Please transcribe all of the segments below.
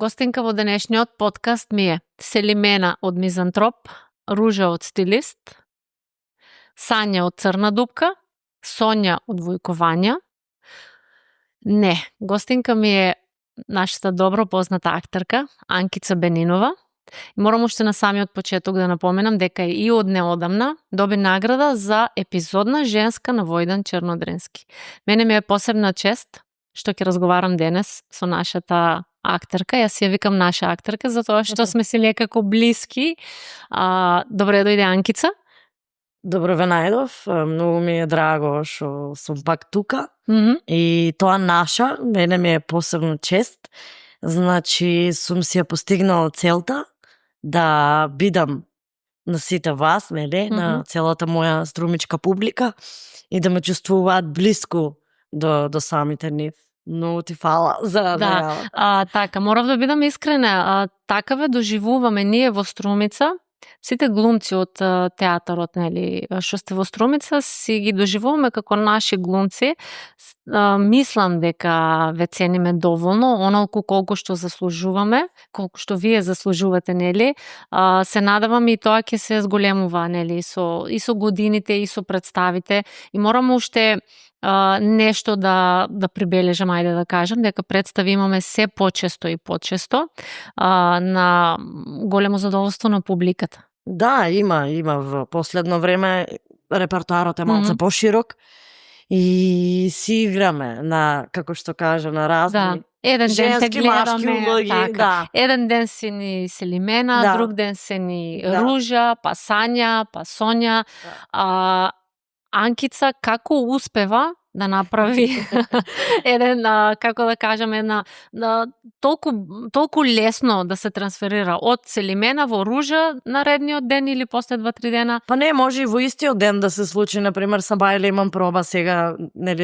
Гостинка во денешниот подкаст ми е Селимена од Мизантроп, Ружа од Стилист, Сања од Црна дупка, Сонја од Војкованја. Не, гостинка ми е нашата добро позната актерка Анкица Бенинова. И морам уште на самиот почеток да напоменам дека и од неодамна доби награда за епизодна женска на Војдан Чернодренски. Мене ми е посебна чест што ќе разговарам денес со нашата актерка. Јас ја викам наша актерка затоа што сме си некако блиски. Добре дојде, Анкица. Добро ве најдов, многу ми е драго што сум пак тука. И тоа наша, мене ми е посебна чест. Значи, сум си ја постигнала целта да бидам на сите вас, на целата моја струмичка публика и да ме чувствуваат блиску до самите нив. Многу ти фала за најавата. Така, морав да бидам искрена. Така ве доживуваме ние во Струмица. Сите глумци од театарот, што сте во Струмица, си ги доживуваме како наши глумци. Мислам дека ве цениме доволно, онолку колку што заслужуваме, колку што вие заслужувате, Се надавам и тоа ќе се зголемува, и со годините, и со представите. И морам уште нешто да прибележам, ајде да кажам, дека представи имаме се почесто и почесто, на големо задоволство на публиката. Да, има во последно време репертоарот е малце поширок и си играме на, како што кажа, на разни еден ден те гледаме, улоги, да. Еден ден си ни Селимена, друг ден се ни Ружа, па Сања, па Сонја. Анкица како успева да направи еден, како да кажем, толку лесно да се трансферира од Селимена во Ружа наредниот ден или после 2-3 дена? Па не, може и во истиот ден да се случи. Например, Сабајле имам проба сега,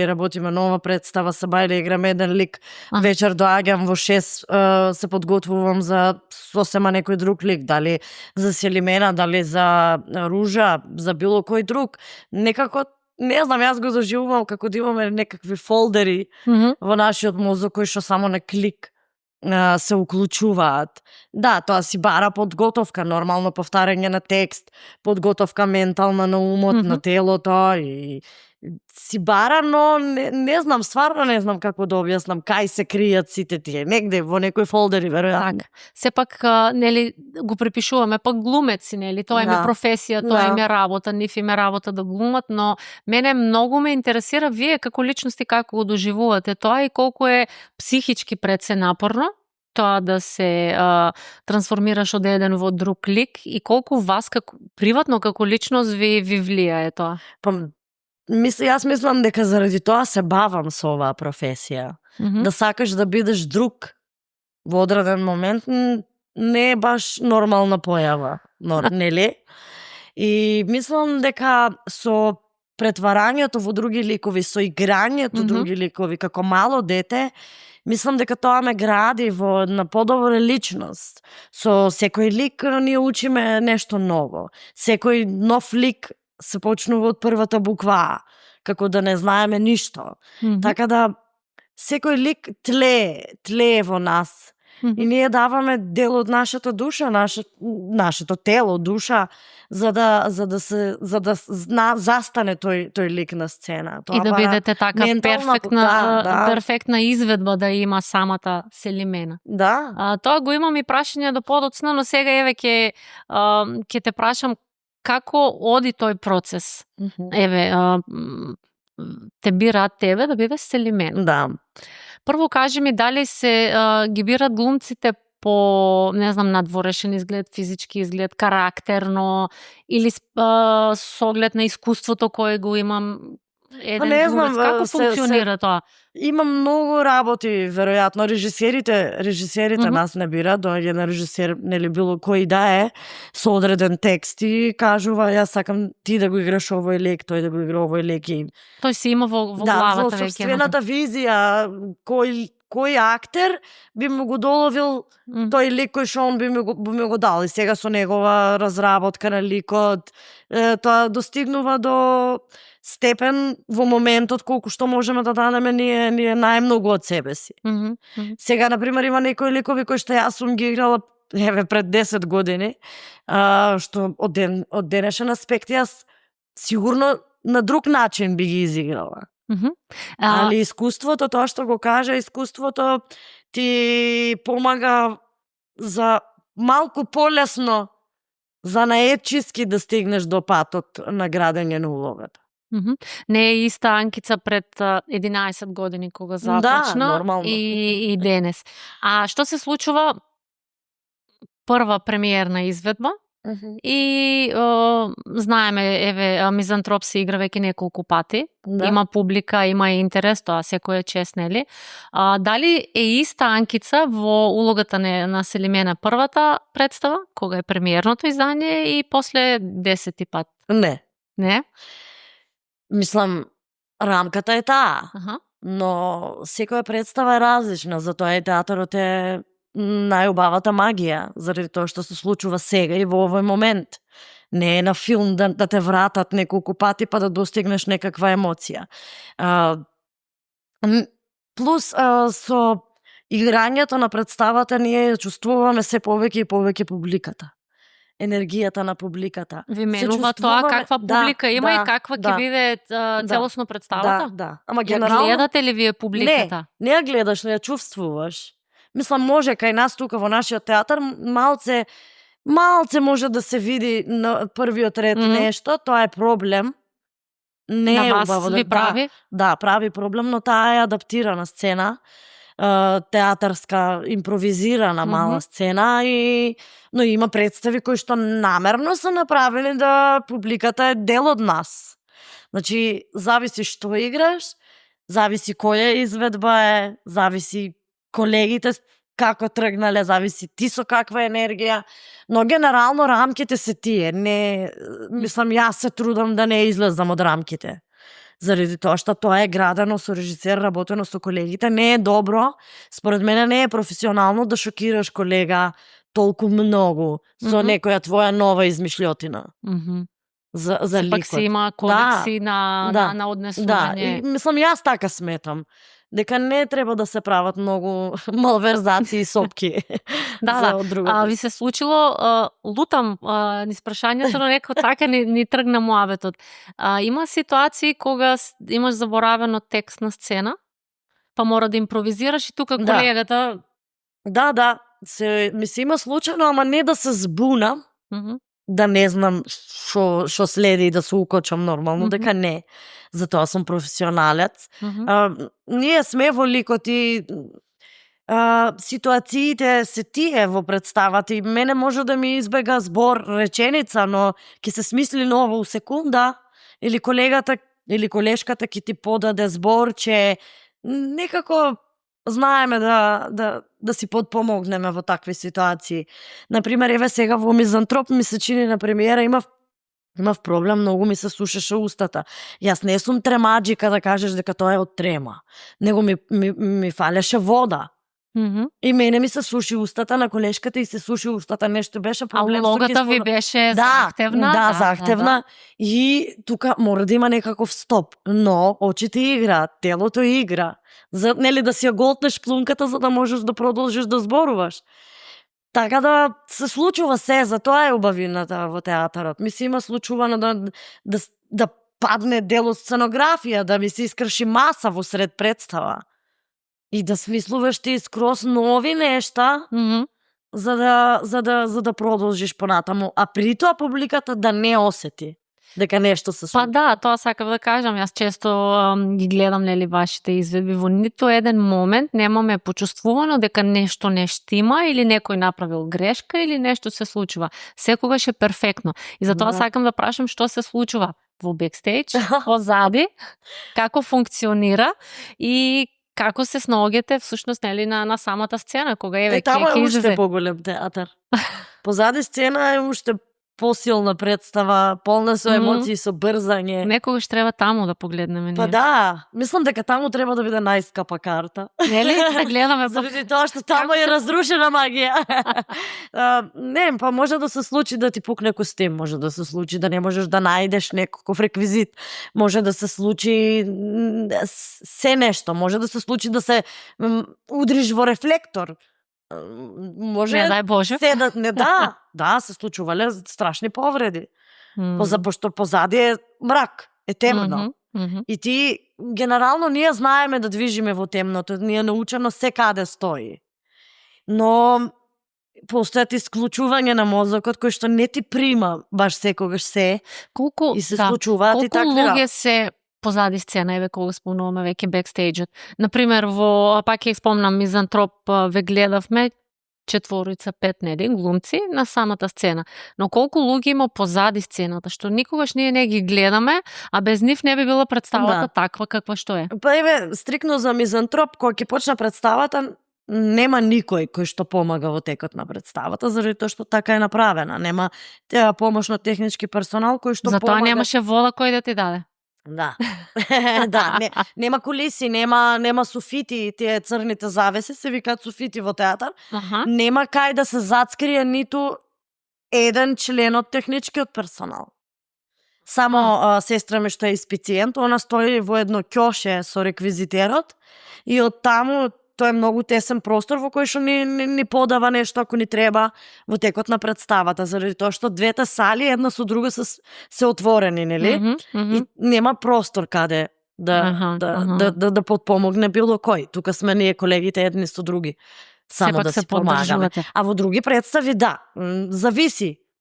работиме нова представа, Сабајле играме еден лик, вечер доаѓам во 6, се подготвувам за сосема некој друг лик, дали за Селимена, дали за Ружа, за било кој друг. Некако не знам, јас го доживувам како да имаме некакви фолдери во нашиот мозок кои што само на клик се уклучуваат. Да, тоа си бара подготовка, нормално повтарање на текст, подготовка ментална на умот, на телото и си бара, но не знам, стварно не знам како да објаснам кај се кријат сите тие, негде во некои фолдери веројатно. Сепак го припишуваме, пак глумеци, тоа им е професија, тоа им е работа, нив им е работа да глумат, но мене многу ме интересира вие како личности како го доживувате тоа и колку е психички пред се напорно тоа да се трансформираш од еден во друг лик и колку вас како приватно како личност ви влијае тоа. Јас мислам дека заради тоа се бавам со оваа професија. Да сакаш да бидеш друг во одреден момент не е баш нормална појава, нели? И мислам дека со претварањето во други ликови, со играњето други ликови како мало дете, мислам дека тоа ме гради во една подобра личност. Со секој лик ние учиме нешто ново. Секој нов лик се почнува од првата буква А, како да не знаеме ништо. Така да секој лик тлее во нас. И ние даваме дел од нашата душа, нашето тело, душа, за да застане тој лик на сцена. Тоа и да бидете така перфектна изведба да има самата Селимена. Да. Тоа го имам и прашање до подоцна, но сега еве ќе те прашам како оди тој процес? Еве, те бираат тебе да бидеш Селимена. Да. Прво кажи ми дали се ги бират глумците по, не знам, надворешен изглед, физички изглед, карактерно или со оглед на искуството кое го имам еден глумец. Како функционира тоа? Има многу работи, веројатно. Режисерите нас не бира, доаѓа на режисер, било кој да е, со одреден текст и кажува, јас сакам ти да го играш овој лик, тој да го игра овој лик. Тој си има во главата веќе. Да, со собствената визија, кој кој актер би му го доловил тој лик кој што он би ми го дал. И сега со негова разработка на ликот, тоа достигнува до степен во моментот колку што можеме да дадеме ние најмногу од себе си. Сега, например, има некои ликови кои што јас сум ги играла пред 10 години, што од денешен аспект јас сигурно на друг начин би ги изиграла. Али искуството, тоа што го кажа, искуството ти помага за малку полесно занаетчиски да стигнеш до патот на градење на улогата. Не е иста Анкица пред 11 години кога започна и денес. А што се случува прва премиерна изведба? И знаеме, еве, Мизантроп се игра веќе неколку пати. Има публика, има интерес, тоа секој е чест, нели? Дали е иста Анкица во улогата на Селимена првата представа, кога е премиерното издание, и после 10 пат? Не. Не? Мислам, рамката е таа, но секоја представа е различна, затоа и театарот е најубавата магија, заради тоа што се случува сега и во овој момент. Не е на филм да те вратат неколку пати па да достигнеш некаква емоција. Плюс со играњето на представата ние чувствуваме се повеќе и повеќе публиката. Енергијата на публиката. Ви менува тоа каква публика има и каква ќе биде целосно представата? Да. Ама генерално гледате ли вие публиката? Не ја гледаш, не ја чувствуваш. Мислам, може кај нас тука во нашиот театар малце може да се види на првиот ред нешто, тоа е проблем. Не е убаво. Ви прави? Да, прави проблем, но таа е адаптирана сцена, театарска, импровизирана мала сцена, но има представи кои што намерно се направени да публиката е дел од нас. Значи, зависи што играш, зависи која изведба е, зависи колегите како тргнале, зависи ти со каква енергија, но генерално рамките се тие. Мислам, јас се трудам да не излезам од рамките. Заради тоа што тоа е градено со режисер, работено со колегите, не е добро. Според мене не е професионално да шокираш колега толку многу со некоја твоја нова измишлјотина. За ликот. Пак си има кодекси на однесување. Да, мислам, јас така сметам. Дека не треба да се прават многу малверзации и сопки. Ви се случило, лутам низ прашањето, но некако така ни тргна муабетот. Има ситуации кога имаш заборавено текст на сцена, па мора да импровизираш и тука колегата... Да. Ми се има случајно, ама не да се збунам, да не знам што следи и да се укочам нормално, дека не. Затоа сум професионалец. Ние сме во ликот и ситуациите се тие во представата и мене може да ми избега збор, реченица, но ќе се смисли ново у секунда, или колегата или колешката ќе ти подаде збор, че некако знаеме да си подпомогнеме во такви ситуации. Например, еве сега во Мизантроп ми се чини на премиера имав проблем, многу ми се сушеше устата. Јас не сум тремаджика да кажеш дека тоа е од трема, него ми фалеше вода. И мене ми се суши устата, на колешката и се суши устата, нешто беше проблем. А улогата ви беше захтевна? Да, захтевна. И тука мора да има некаков стоп. Но очите играат, телото игра. Нели да си ја голтнеш плунката за да можеш да продолжиш да зборуваш. Така да се случува се, за тоа е убавината во театарот. Ми се има случувано да падне дел од сценографија, да ми се искрши маса во сред представа. И да смислуваш ти скроз нови нешта, за да продолжиш понатаму. А при тоа публиката да не осети дека нешто се случи. Па да, тоа сакав да кажам. Јас често ги гледам нели вашите изведби, во ниту еден момент немаме почувствувано дека нешто не штима или некој направил грешка или нешто се случува. Секогаш е перфектно. И затоа сакам да прашам што се случува во бекстејдж, позади, како функционира и како се снаоѓате всушност нели на самата сцена кога еве тама е уште поголем театар. Позади сцена е уште посилна представа, полна со емоции, со брзање. Некогаш треба таму да погледнеме. Па да, мислам дека таму треба да биде најскапа карта. Нели? Да гледаме. Заради тоа што таму е разрушена магија. Не, па може да се случи да ти пукне костим, може да се случи да не можеш да најдеш некаков реквизит, може да се случи се нешто, може да се случи да се удриш во рефлектор. Може Не дај Боже. Да, се случувале страшни повреди. Пошто позади е мрак, е темно. И ти, генерално, ние знаеме да движиме во темното, ние научено се каде стои. Но постојат исклучување на мозокот кој што не ти прима баш секогаш се и се случуваат и такви. Колку луѓе се позади сцена, еве кога спомнуваме веќе бекстејџот. Например, пак ќе спомнам Мизантроп, ве гледавме 4-5 нели глумци на самата сцена. Но колку луѓе има позади сцената, што никогаш ние не ги гледаме, а без нив не би била представата таква каква што е. Па еве, стрикно за Мизантроп, кога ќе почна представата, нема никој кој што помага во текот на представата, заради тоа што така е направена. Нема помошно технички персонал кој што Затоа помага. немаше вода кој да ти даде. Да. Да, нема кулиси, нема суфити, тие црните завеси се викаат суфити во театар. Нема кај да се зацкрие ниту еден член од техничкиот персонал. Само сестра ми што е испициент, она стои во едно ќоше со реквизитерот и од таму тоа е многу тесен простор во кој што ни подава нешто ако ни треба во текот на представата, заради тоа што двете сали една со друга се отворени, нели? И нема простор каде да подпомогне било кој. Тука сме ние колегите едни со други. Само да си помагаме. А во други представи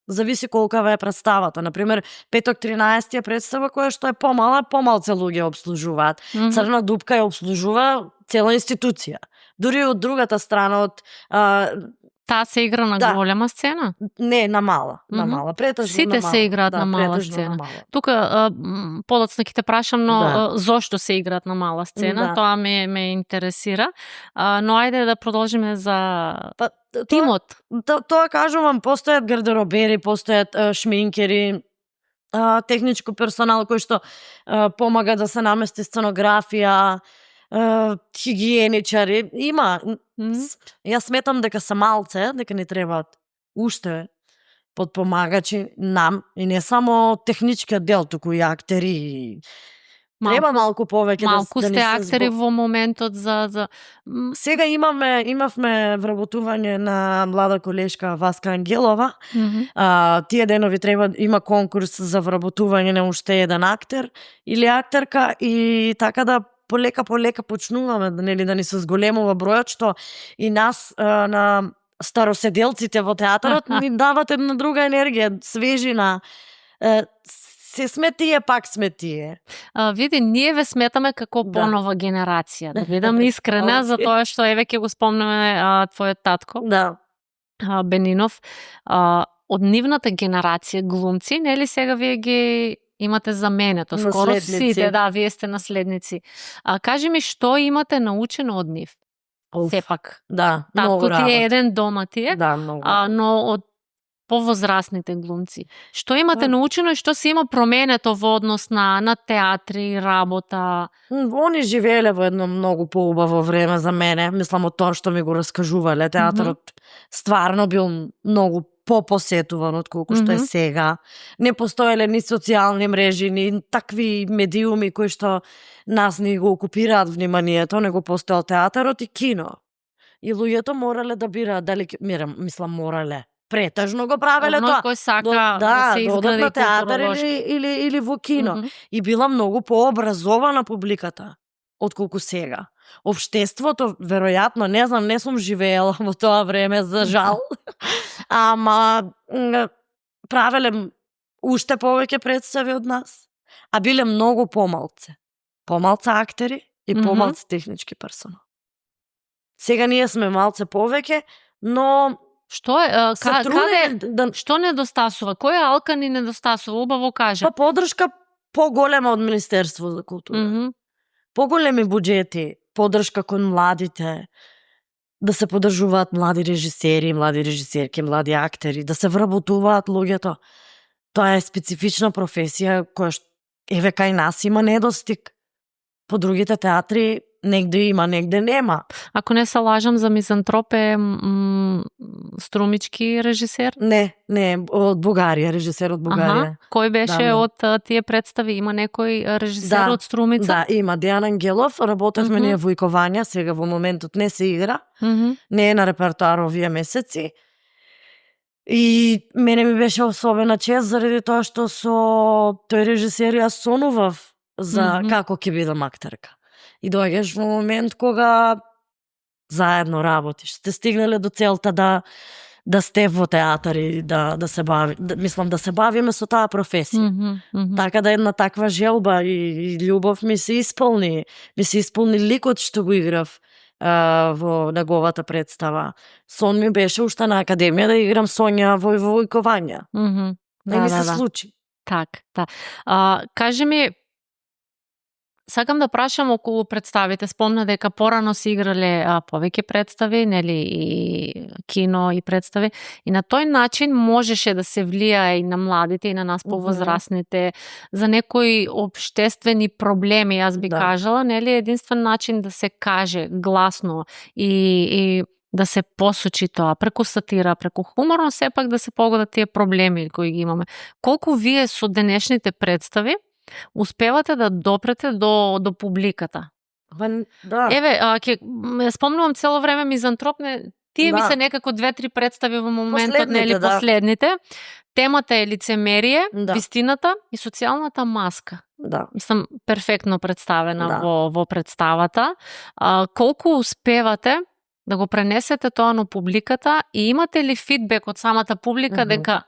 зависи колкава е представата. Например, петок 13 представа која што е помалце луѓе обслужуваат. Црна дупка ја обслужува цела институција. Дури од другата страна, од таа се игра на голема сцена? Не, на мала. Претежно сите на мала. се играат на мала сцена. Тука подоцна ќе те прашам, но зошто се играат на мала сцена? Тоа ме интересира. Но ајде да продолжиме за тимот. Тоа кажувам, постојат гардеробери, постојат шминкери, техничко персонал кој што помага да се намести сценографија, хигиеничари, има. Јас сметам дека се малце, дека ни требаат уште подпомагачи нам, и не само техничкиот дел, туку и актери. Треба малку повеќе малку да сте актери во моментот за... Сега имавме вработување на млада колешка Васка Ангелова. Тие денови има конкурс за вработување на уште еден актер или актерка, и така да полека почнуваме да ни се зголемува бројот, што и нас на староседелците во театарот ни дават една друга енергија, свежина. Се сме тие, пак сме тие. Види, ние ве сметаме како понова генерација. Да бидам искрена, за тоа што еве ќе го спомнеме твојот татко. Бенинов. Од нивната генерација глумци, нели сега вие ги имате заменето, скоро сите, вие сте наследници. Кажи ми, што имате научено од нив? Сепак. Многу ти е еден дома тие, многу. Но од повозрастните глумци. Што имате научено и што се има променето во однос на театри, работа? Они живееле во едно многу поубаво време за мене. Мислам од тоа што ми го раскажувале. Театарот стварно бил многу попосетуван од колку што е сега. Не постоеле ни социјални мрежи, ни такви медиуми кои што нас ни го окупираат вниманието, него постоел театарот и кино. И луѓето морале да бираат дали морале. Претежно го правеле тоа. Кој сака да се изгради на театар или во кино. И била многу пообразована публиката отколку сега. Обштеството, веројатно, не знам, не сум живеела во тоа време, за жал. Ама правеле уште повеќе представи од нас. А биле многу помалце. Помалце актери и помалце технички персонал. Сега ние сме малце повеќе, но што е што недостасува? Која алка ни недостасува? Убаво кажа. Па подршка поголема од Министерство за култура. Поголеми буџети, подршка кон младите, да се поддржуваат млади режисери, млади режисерки, млади актери, да се вработуваат луѓето. Тоа е специфична професија која што еве кај нас има недостиг. По другите театри негде има, негде нема. Ако не се лажам, за Мизантроп е струмички режисер? Не, од Бугарија, режисер од Бугарија. Кој беше од тие представи? Има некој режисер од Струмица? Да, има Дејан Ангелов, работевме ние Војкованја, сега во моментот не се игра, не е на репертоар овие месеци. И мене ми беше особена чест заради тоа што со тој режисер јас сонував за како ќе бидам актерка. И доаѓаш во момент кога заедно работиш. Сте стигнале до целта да сте во театар и да се бавиме со таа професија. Така да една таква желба и љубов ми се исполни. Ми се исполни ликот што го играв во неговата представа. Сон ми беше уште на академија да играм Сонја во Војкованја. Не ми се случи. Так. Кажи ми, сакам да прашам околу представите. Спомна дека порано си играле повеќе представи, нели, и кино и представи. И на тој начин можеше да се влијае и на младите и на нас повозрасните за некои општествени проблеми, јас би кажала, нели, единствен начин да се каже гласно и да се посочи тоа преку сатира, преку хумор, но сепак да се погодат тие проблеми кои ги имаме. Колку вие со денешните представи успевате да допрете до публиката? Да. Еве, ќе спомнувам цело време Мизантроп, тие ми се некако 2-3 представи во моментот, нели, последните. Темата е лицемерие, вистината и социјалната маска. Мислам, перфектно представена во представата. Колку успевате да го пренесете тоа на публиката и имате ли фидбек од самата публика дека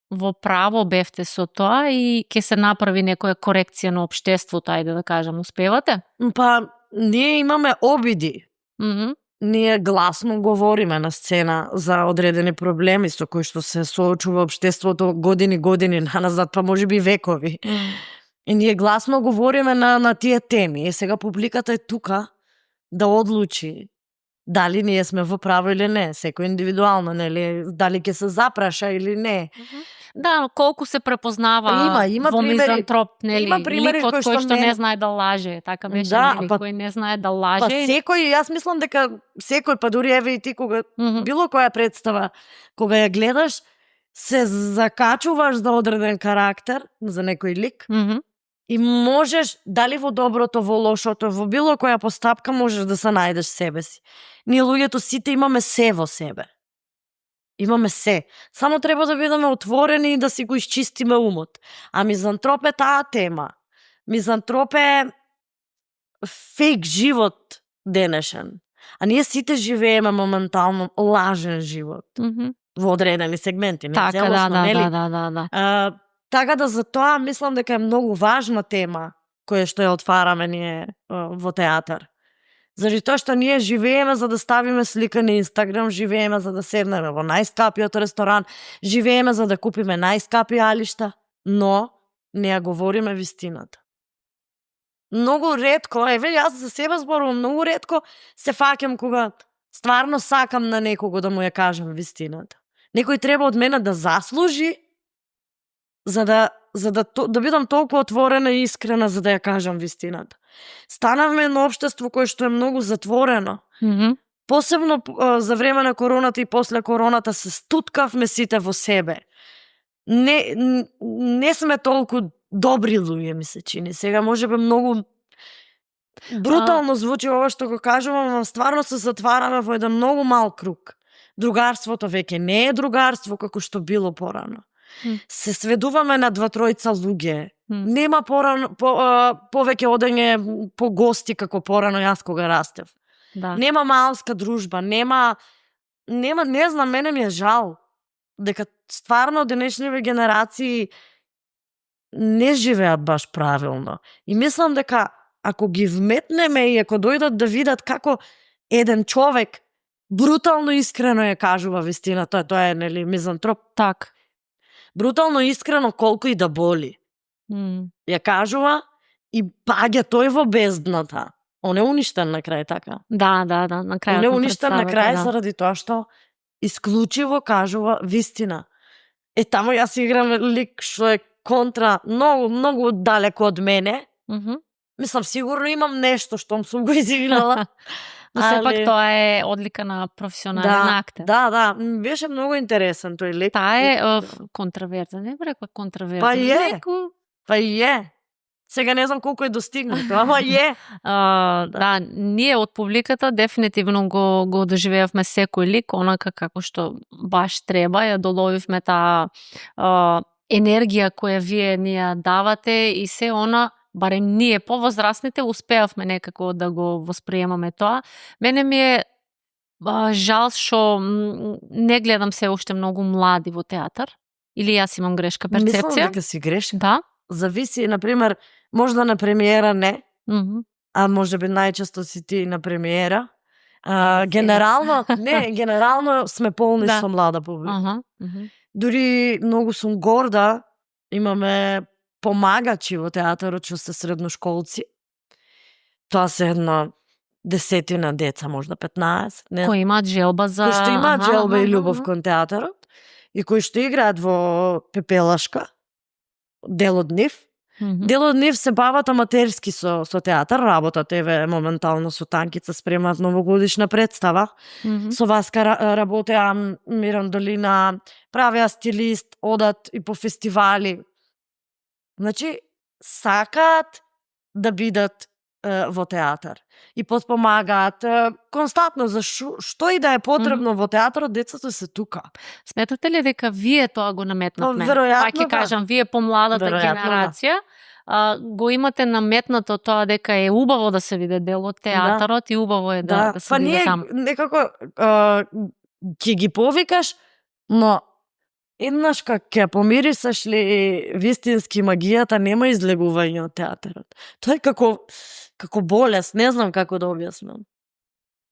во право бевте со тоа и ќе се направи некоја корекција на општеството, ајде да кажам, успевате? Па, ние имаме обиди. Ние гласно говориме на сцена за одредени проблеми со кои што се соочува општеството години назад, па можеби векови. И ние гласно говориме на тие теми. И сега публиката е тука да одлучи дали ние сме во право или не, секој индивидуално, нели, дали ќе се запраша или не. Да, но колку се препознава во Мизантроп, нели, ликот кој што не знае да лаже, така беше, нели, кој не знае да лаже. Па секој, јас мислам дека секој, па дури еве и ти кога било која представа, кога ја гледаш, се закачуваш за одреден карактер, за некој лик. И можеш, дали во доброто, во лошото, во било која постапка можеш да се најдеш себе си. Ние луѓето сите имаме се во себе. Имаме се. Само треба да бидеме отворени и да си го исчистиме умот. А Мизантроп е таа тема. Мизантроп е фейк живот денешен. А ние сите живееме моментално лажен живот. Во одредени сегменти, не целосно, нели? Да. Така да за тоа мислам дека е многу важна тема која што ја отвараме ние во театар. Заради тоа што ние живееме за да ставиме слика на Инстаграм, живееме за да седнеме во најскапиот ресторан, живееме за да купиме најскапи алишта, но не ја говориме вистината. Многу ретко, еве јас за себе зборувам, многу ретко се фаќам кога стварно сакам на некого да му ја кажам вистината. Некој треба од мене да заслужи за да бидам толку отворена и искрена за да ја кажам вистината. Станавме едно општество кое што е многу затворено. Посебно за време на короната и после короната се стуткавме сите во себе. Не сме толку добри луѓе, ми се чини. Сега можеби многу брутално звучи ова што го кажувам, но стварно се затвараме во еден многу мал круг. Другарството веќе не е другарство како што било порано. Се сведуваме на 2-3 луѓе. Нема повеќе одење по гости како порано јас кога растев. Нема малска дружба, нема, не знам, мене ми е жал дека стварно денешниве генерации не живеат баш правилно. И мислам дека ако ги вметнеме и ако дојдат да видат како еден човек брутално искрено ја кажува вистината, тоа е, нели, Мизантроп. Так. Брутално искрено колку и да боли. Ја кажува и паѓа тој во бездната. Он е уништен на крај, така? Да, на крај. Он е уништен на крај заради тоа што исклучиво кажува вистина. таму јас играм лик што е контра, многу далеко од мене. Мислам, сигурно имам нешто што сум го изиграла. Но сепак тоа е одлика на професионален актер. Да, беше многу интересен тој лик. Таа е контраверзен, не рекла контраверзен. Па е. Сега не знам колку е достигнато, ама е. Да, ние од публиката дефинитивно го доживеавме секој лик, онака како што баш треба, ја доловивме таа енергија која вие ни ја давате и се она, барем ние повозрасните успеавме некако да го восприемаме тоа. Мене ми е жал што не гледам се уште многу млади во театар. Или јас имам грешка перцепција? Мислам дека си грешка. Да. Зависи, например, можда на премиера не, а може би најчесто си ти на премиера. Генерално сме полни со млада публика. Дури многу сум горда, имаме помагачи во театарот што се средношколци. Тоа се една 10 деца, можда 15. Кои имаат желба за... Кои што имаат желба и љубов кон театарот и кои што играат во Пепелашка, дел од нив. Дел од нив се бават аматерски со театар, работат еве моментално со Танкица спремаат новогодишна представа. Со Васка работеа Мирандолина, правеа стилист, одат и по фестивали. Значи, сакаат да бидат во театар и потпомагаат константно за што и да е потребно во театарот, децата се тука. Сметате ли дека вие тоа го наметнавме? Веројатно, ќе кажам, вие помладата генерација го имате наметнато тоа дека е убаво да се види дел од театарот и убаво е да се види таму. Па ние некако ќе ги повикаш, но еднаш ќе помирисаш ли вистински магијата, нема излегување од театарот. Тоа е како болест, не знам како да објаснам.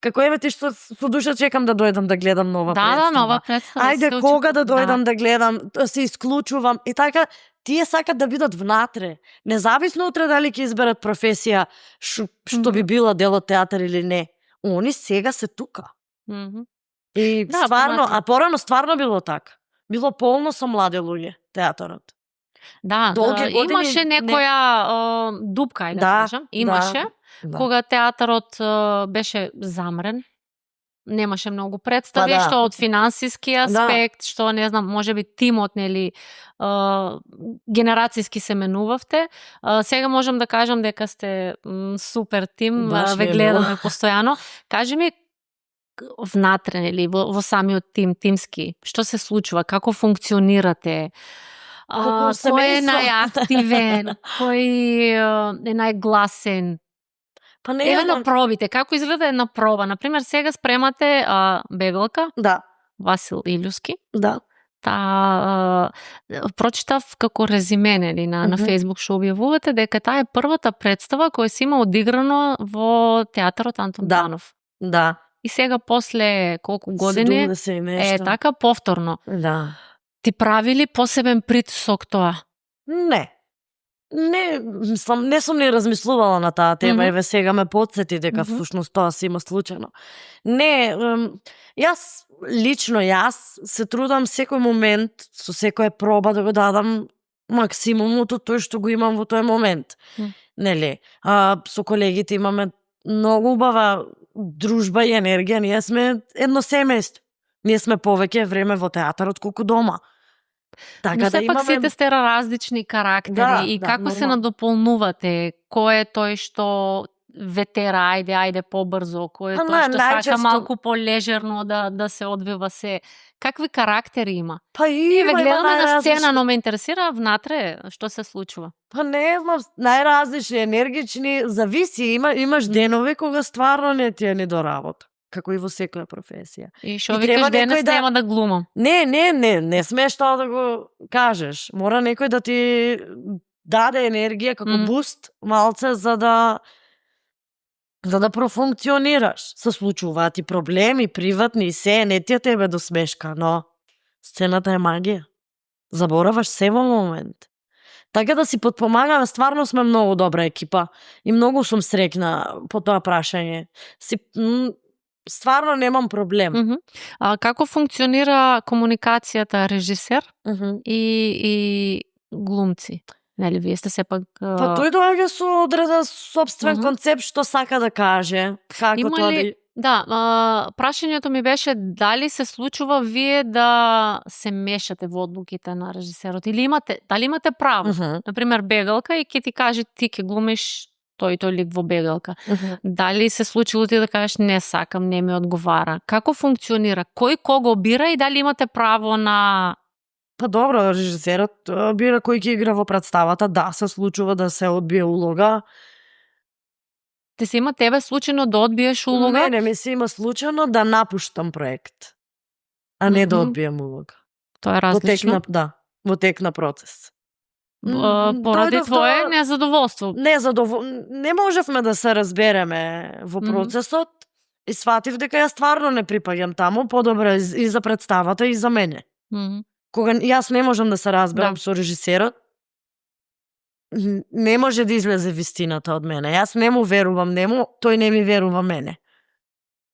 Како еве ти што со душа чекам да дојдам да гледам нова представа. Да, нова представа. Ајде кога да дојдам да гледам, се исклучувам и така. Тие сакат да бидат внатре, независно утре дали ќе изберат професија што би била дел од театар или не. Они сега се тука. И стварно, а порано стварно било така. Било полно со млади луѓе театарот. Да, имаше некоја дупка, ајде да кажам. Имаше, кога театарот беше замрен. Немаше многу представи, што од финансиски аспект, што не знам, можеби тимот, нели, генерацијски се менувавте. Сега можам да кажам дека сте супер тим, ве гледаме постојано. Кажи ми, внатре, нели, во самиот тим, тимски, што се случува, како функционирате? Кој е најактивен, кој е најгласен? Еве на пробите, како изгледа една проба? Например, сега спремате Беглака, Васил Илјуски. Да. Прочитав како резиме на Facebook што објавувате дека таа е првата представа која се има одиграно во театарот Антон Данов. Да. И сега после колку години е така повторно. Да. Ти правили посебен притисок тоа? Не, мислам, не сум ни размислувала на таа тема, еве сега ме потсети дека всушност тоа се има случајно. Не, лично јас се трудам секој момент, со секоја проба да го дадам максимумот од тој што го имам во тој момент. Нели? Со колегите имаме многу убава дружба и енергија, ние сме едно семејство. Ние сме повеќе време во театарот колку дома. Така но сепак сите сте различни карактери и како се надополнувате? Кој е тој што ветера, ајде побрзо, кој е тој што сака малку полежерно да се одвива се? Какви карактери има? Па ние ве гледаме на сцена, но ме интересира внатре што се случува. Па не знам, најразлични, енергични, зависи, имаш денови кога стварно не ти е ни до работа. Како и во секоја професија. И што викаш денес нема да глумам? Не смееш тоа да го кажеш. Мора некој да ти даде енергија како буст, малце, за да профункционираш. Се случуваат и проблеми, приватни и се, не ти е тебе до смешка, но сцената е магија. Забораваш се во момент. Така да си потпомагаме, стварно сме многу добра екипа и многу сум среќна по тоа прашање. стварно немам проблем. Како функционира комуникацијата режисер и глумци? Нели, вие сте сепак... Па тој доаѓа со одреден сопствен концепт што сака да каже. Како Има тоа ли... Да, прашањето ми беше дали се случува вие да се мешате во одлуките на режисерот или дали имате право? Например, бегалка и ќе ти каже ти ќе глумиш тој лик во бегалка. Дали се случило ти да кажеш не сакам, не ми одговара? Како функционира? Кој кого бира и дали имате право на... Па добро, режисерот бира кој ќе игра во представата, да, се случува да се одбие улога. Те се има тебе случајно да одбиеш улога? Не ми се има случајно да напуштам проект, а не да одбием улога. Тоа е различно? Во тек на процес. Поради твое незадоволство? Не можевме да се разбереме во процесот и сватив дека ја стварно не припаѓам таму, подобро и за представата и за мене. Кога јас не можам да се разберам со режисерот, не може да излезе вистината од мене. Јас не му верувам нему, тој не ми верува мене.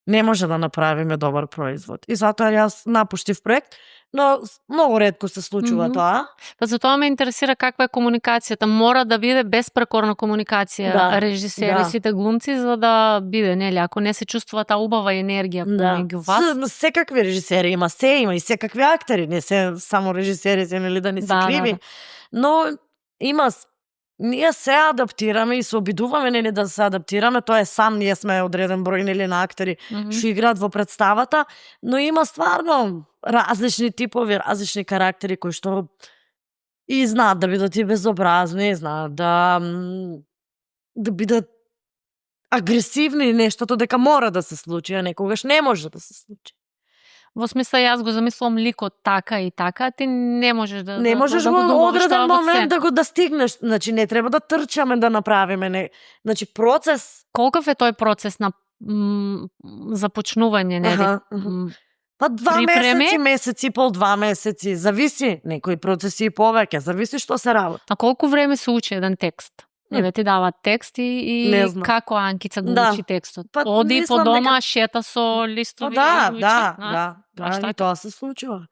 Не може да направиме добар производ. И затоа јас напуштив проект, но многу ретко се случува тоа. Па затоа ме интересира каква е комуникацијата. Мора да биде беспрекорна комуникација режисер и сите глумци за да биде, нели, ако не се чувствува таа убава енергија помеѓу вас. Секакви режисери има и секакви актери, не се само режисерите, нели, да не се криви. Но има ние се адаптираме и се обидуваме, нели, да се адаптираме, тоа е сам, ние сме одреден број, нели, на актери што играат во представата, но има стварно различни типови, различни карактери кои што и знаат да бидат и безобразни, знаат да бидат агресивни, нештото дека мора да се случи, а некогаш не може да се случи. Во смисла, јас го замислувам ликот така и така, ти не можеш да не можеш да во одреден момент да го достигнеш. Значи, не треба да трчаме да направиме. Значи, процес... Колков е тој процес на започнување, нели? Па 2 месеци, пол 2 месеци, зависи. Некои процеси и повеќе, зависи што се работи. А колку време се учи еден текст? Еве ти дават текст и како Анкица го учи текстот? Оди по дома, шета со листови и учи? Да, и тоа се случува.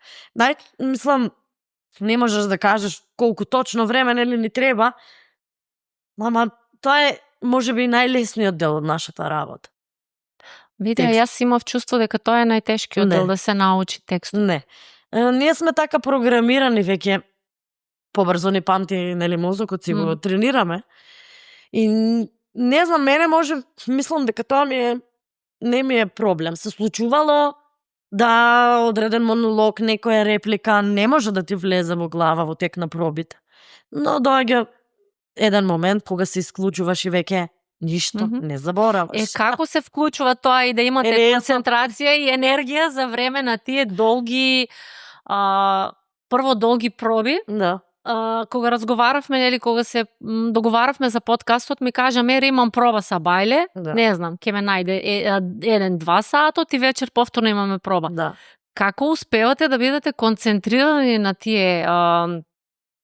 Мислам, не можеш да кажеш колку точно време нели ни треба, ама тоа е можеби најлесниот дел од нашата работа. Види, јас имав чувство дека тоа е најтешкиот дел да се научи текстот. Не. Ние сме така програмирани веќе, побрзо ни памти, нели, мозокот си го тренираме. И не знам, мене мислам дека тоа не ми е проблем. Се случувало да одреден монолог, некоја реплика не може да ти влезе во глава во тек на пробите. Но доаѓа еден момент кога се исклучуваш и веќе ништо не забораваш. Како се вклучува тоа и да имате концентрација и енергија за време на тие долги прво долги проби? Да. Кога разговаравме, нели, кога се договаравме за подкастот, ми кажа, Мери, имам проба са Бајле, не знам, ќе ме најде 1-2 сатот и вечер повторно имаме проба. Да. Како успевате да бидете концентрирани на тие,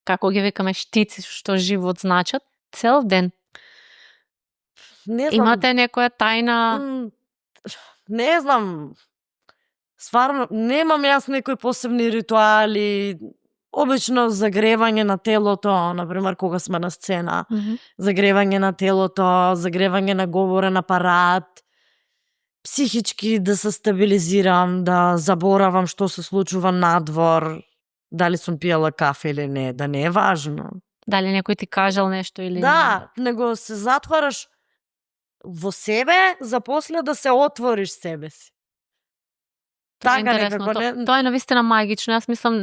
како ги викаме, штици што живот значат, цел ден? Не знам. Имате некоја тајна... Не знам. Стварно, немам јас некои посебни ритуали. Обично загревање на телото, например, кога сме на сцена, загревање на телото, загревање на говорен апарат, психички да се стабилизирам, да заборавам што се случува надвор, дали сум пиела кафе или не, да не е важно. Дали некој ти кажал нешто или не. Да, него се затвараш во себе, за после да се отвориш себе си. Тоа е интересно. Тоа е навистина магично. Јас мислам,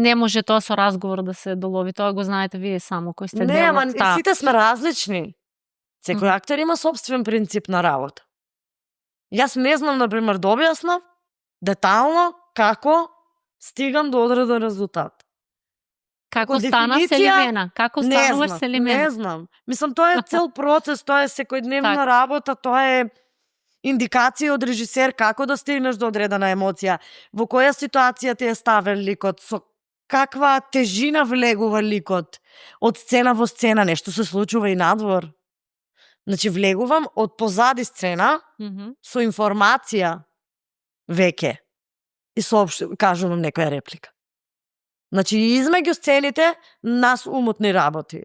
не може тоа со разговор да се долови. Тоа го знаете вие само, кои сте дел од таа. Сите сме различни. Секој актер има собствен принцип на работа. Јас не знам, например, да објаснам детално како стигам до одреден резултат. Како стана Селимена? Како стануваш Селимена? Не знам. Мислам, тоа е цел процес, тоа е секојдневна работа, тоа е индикација од режисер како да стигнеш до одредена емоција, во која ситуација ти е ставен ликот, со каква тежина влегува ликот од сцена во сцена, нешто се случува и надвор. Значи, влегувам од позади сцена со информација веќе и кажувам некоја реплика. Значи, измеѓу сцените, нас умот ни работи.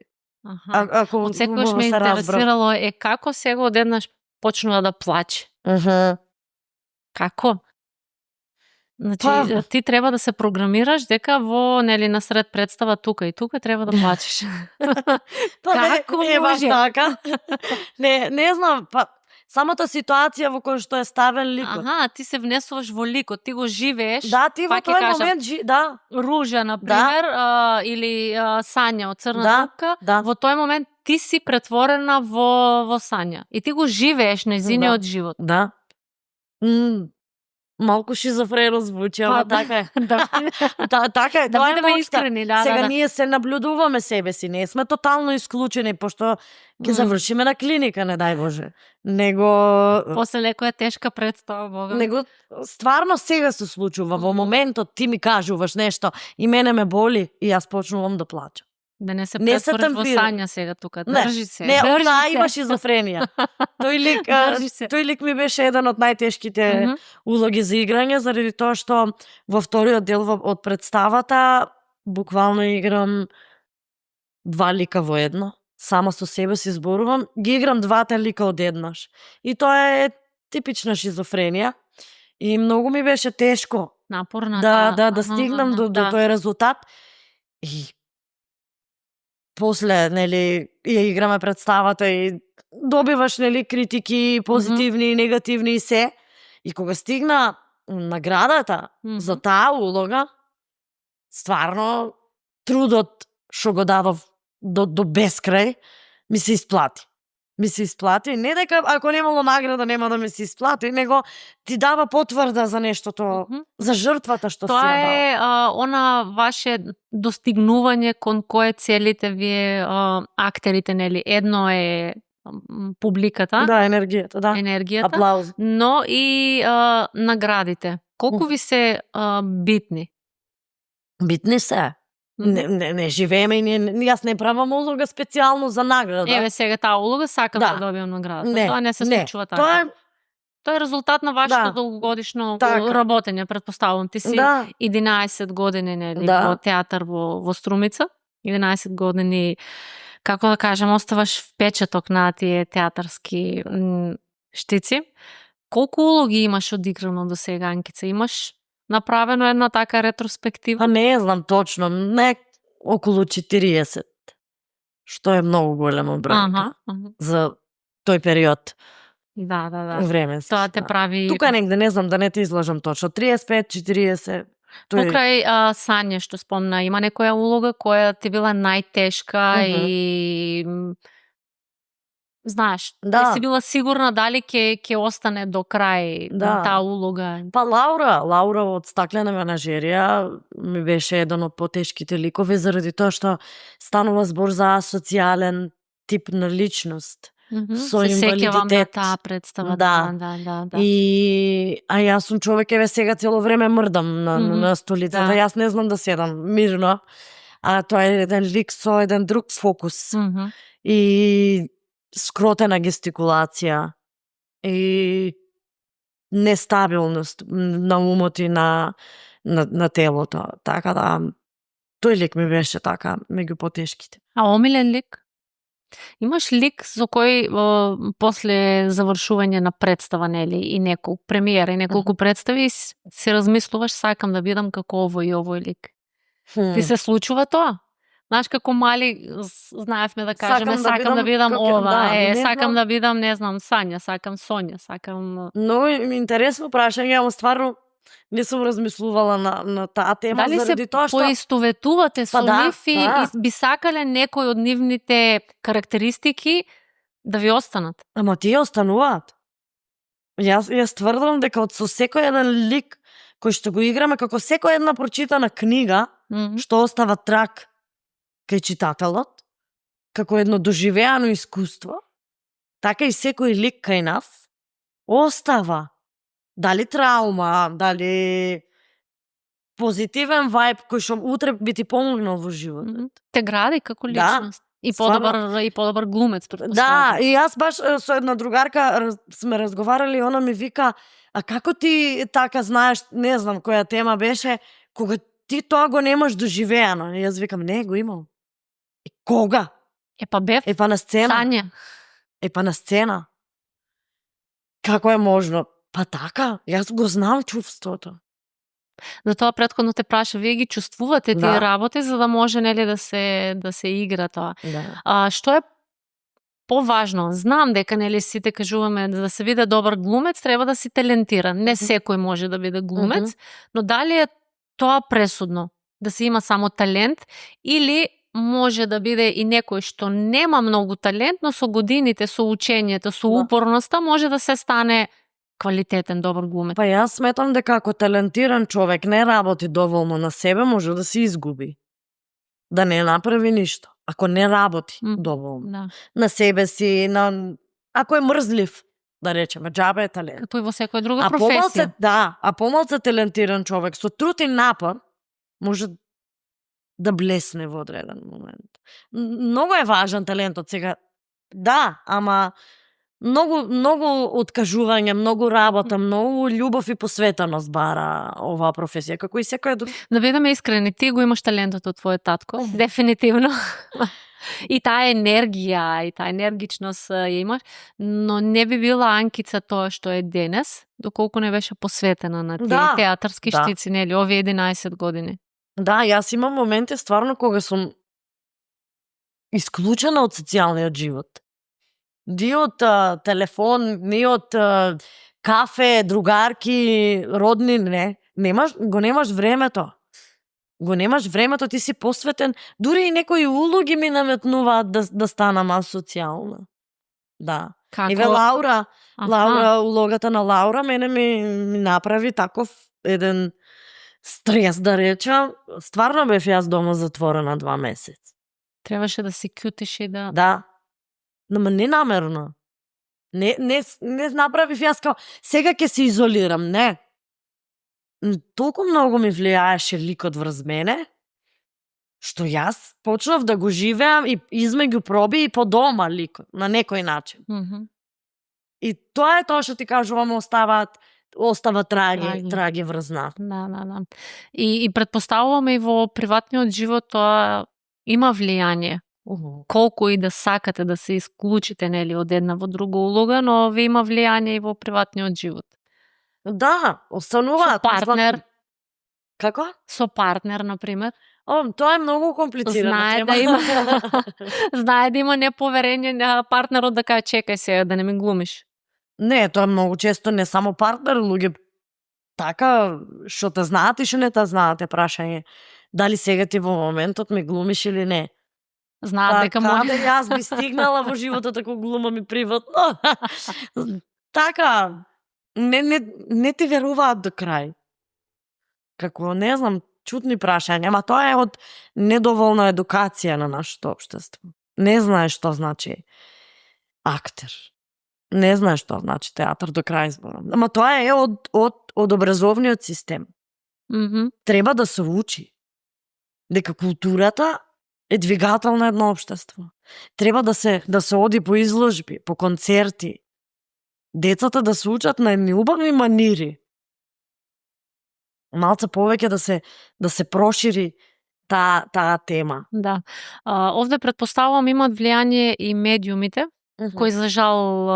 Ако од секојаш ме интересирало е како сега одеднаш почнува да плаче. Како? Значи, ти треба да се програмираш дека во, нели, насред представа тука и тука треба да плачеш. Како не баш така? Не знам, самата ситуација во која што е ставен ликот. Ти се внесуваш во ликот, ти го живееш. Да, ти во тој момент да. Ружа, например, или Сања од Црна дупка, во тој момент ти си претворена во Сања и ти го живееш нејзиниот живот. Да. Малку шизофрено звучи, ама така е. Така е, да бидеме искрени, Сега ние се наблюдуваме себе си, не сме тотално исклучени, пошто ќе завршиме на клиника, не дај Боже. Него после некоја тешка представа, Бога. Него стварно сега се случува, во моментот ти ми кажуваш нешто и мене ме боли и јас почнувам да плачам. Да не се претвориш во Сања сега тука. Држи се. Не, има шизофренија. Тој лик ми беше еден од најтешките улоги за играње, заради тоа што во вториот дел од представата буквално играм 2 лика во едно. Сама со себе си зборувам, ги играм 2 лика одеднаш. И тоа е типична шизофренија. И многу ми беше тешко. Напорна. Да стигнам до тој резултат. И после, нели, ја играме представата и добиваш, нели, критики, позитивни и негативни и се. И кога стигна наградата за таа улога, стварно трудот што го дадов до бескрај ми се исплати. Не дека ако немало награда нема да ми се исплати, него ти дава потврда за нештото, за жртвата што си ја дал. Тоа е она ваше достигнување кон кое целите вие актерите, нели? Едно е публиката. Да, енергијата. Аплауз. Но и наградите. Колку ви се битни? Битни се. Не живееме и јас не правам улога специјално за награда. Еве сега таа улога сакам да добиам награда. Тоа не се случува така. Тоа е резултат на вашето долгогодишно работење, претпоставувам. Ти си 11 години, нели, во театар во Струмица. 11 години, како да кажам, оставаш впечаток на тие театарски штици. Колку улоги имаш одиграно до сега, Анкица? Имаш направено една така ретроспектива? Не знам точно, не околу 40, што е многу голема бројка за тој период. Да. Временски. Тоа те прави... Тука негде, не знам, да не те излажам точно, 35-40. Покрај Сања што спомна, има некоја улога која ти била најтешка и знаеш, си била сигурна дали ќе остане до крај таа улога? Лаура од Стаклена менажерија ми беше еден од потешките ликови, заради тоа што станува збор за социјален тип на личност. Со инвалидитет. Таа представа. Да. И јас сум човек, еве сега цело време мрдам на столицата. Јас не знам да седам мирно. А тоа е еден лик со еден друг фокус. И скротена гестикулација и нестабилност на умот и на телото. Така да, тој лик ми беше така меѓу потешките. А омилен лик? Имаш лик за кој после завршување на представа, нели, и неколку премиера и неколку представи си размислуваш, сакам да бидам како овој и овој лик. Ти се случува тоа? Знаеш, како мали знаевме да кажеме, сакам да бидам ова, сакам да бидам, не знам, Сања, сакам Сонја, сакам... Но интересно прашање, ама стварно не сум размислувала на таа тема, заради тоа што... Дали се поистоветувате со нив и би сакале некој од нивните карактеристики да ви останат? Ама тие остануваат. Јас тврдам дека со секој еден лик кој што го играме, како секој една прочитана книга, што остава трак кај читателот, како едно доживеано искуство, така и секој лик кај нас остава. Дали травма, дали позитивен вајб кој што утре би ти помогнал во животот. Те гради како личност. И подобар глумец, претпоставувам. Да, и јас баш со една другарка сме разговарали и она ми вика, А како ти така знаеш, не знам која тема беше, кога ти тоа го немаш доживеано? Јас викам, не, го имам. Кога? Па бев На сцена. Сања. На сцена. Како е можно? Па така, јас го знам чувството. Затоа претходно те праша, вие ги чувствувате тие работи за да може нели да се игра тоа. Да. Што е поважно? Знам дека нели сите кажуваме да се биде добар глумец треба да си талентиран. Не секој може да биде глумец, но дали е тоа пресудно? Да се има само талент или може да биде и некој што нема многу талент, но со годините, со учењето, со упорноста може да се стане квалитетен добар глумец? Па јас сметам дека ако талентиран човек не работи доволно на себе, може да се изгуби. Да не направи ништо. Ако не работи доволно. На себе си, ако е мрзлив, да речеме, џабе е талент. Како и во секоја друга професија. А помалце талентиран човек со труд и напор може да блесне во одреден момент. Многу е важен талентот сега. Да, ама многу откажување, многу работа, многу љубов и посветеност бара оваа професија, како и секоја друга. Да бидеме искрени, ти го имаш талентот од твојот татко, дефинитивно. И таа енергија, и таа енергичност ја имаш, но не би била Анкица тоа што е денес, доколку не беше посветена на тие театарски штици, нели, овие 11 години. Да, јас имам моменти стварно кога сум исклучена од социјалниот живот. Ни од телефон, ни од кафе, другарки, родни, не. Го немаш времето. Го немаш времето, ти си посветен. Дури и некои улоги ми наметнуваат да станам асоцијална. Да. Како? Еве Лаура, улогата на Лаура мене ми направи таков еден стрес, да речам. Стварно бев јас дома затворена 2 месеци. Требаше да се кјутиш и да... Да. Но не намерно. Не направив јас као сега ќе се изолирам, не. Толку многу ми влијаеше ликот врз мене, што јас почнав да го живеам и измеѓу проби и по дома ликот, на некој начин. И тоа е тоа што ти кажувам, остава траги врз нас. Да. И претпоставуваме и во приватниот живот тоа има влијание. Колку и да сакате да се исклучите нели од една во друга улога, но ви има влијание и во приватниот живот. Да, остануваат. Со партнер. Како? Со партнер, например. Тоа е многу комплицирано. Знае да има неповерење на партнерот да каже чекај сега да не ми глумиш. Не, тоа многу често не само партнер, луѓе така што те знаат и што не те знаат е прашање. Дали сега ти во моментот ми глумиш или не? Знаат дека може. Јас би стигнала во животот ако глумам и приватно. Така, не ти веруваат до крај. Како, не знам, чудни прашања, ама тоа е од недоволна едукација на нашето општество. Не знае што значи актер. Не знае што значи театар до крај зборам. Ама тоа е од образовниот систем. Треба да се учи дека културата е двигател на едно општество. Треба да се оди по изложби, по концерти. Децата да се учат на едни убави манири. Малце повеќе да се прошири таа тема. Да. Овде претпоставувам имаат влијание и медиумите, кои за жал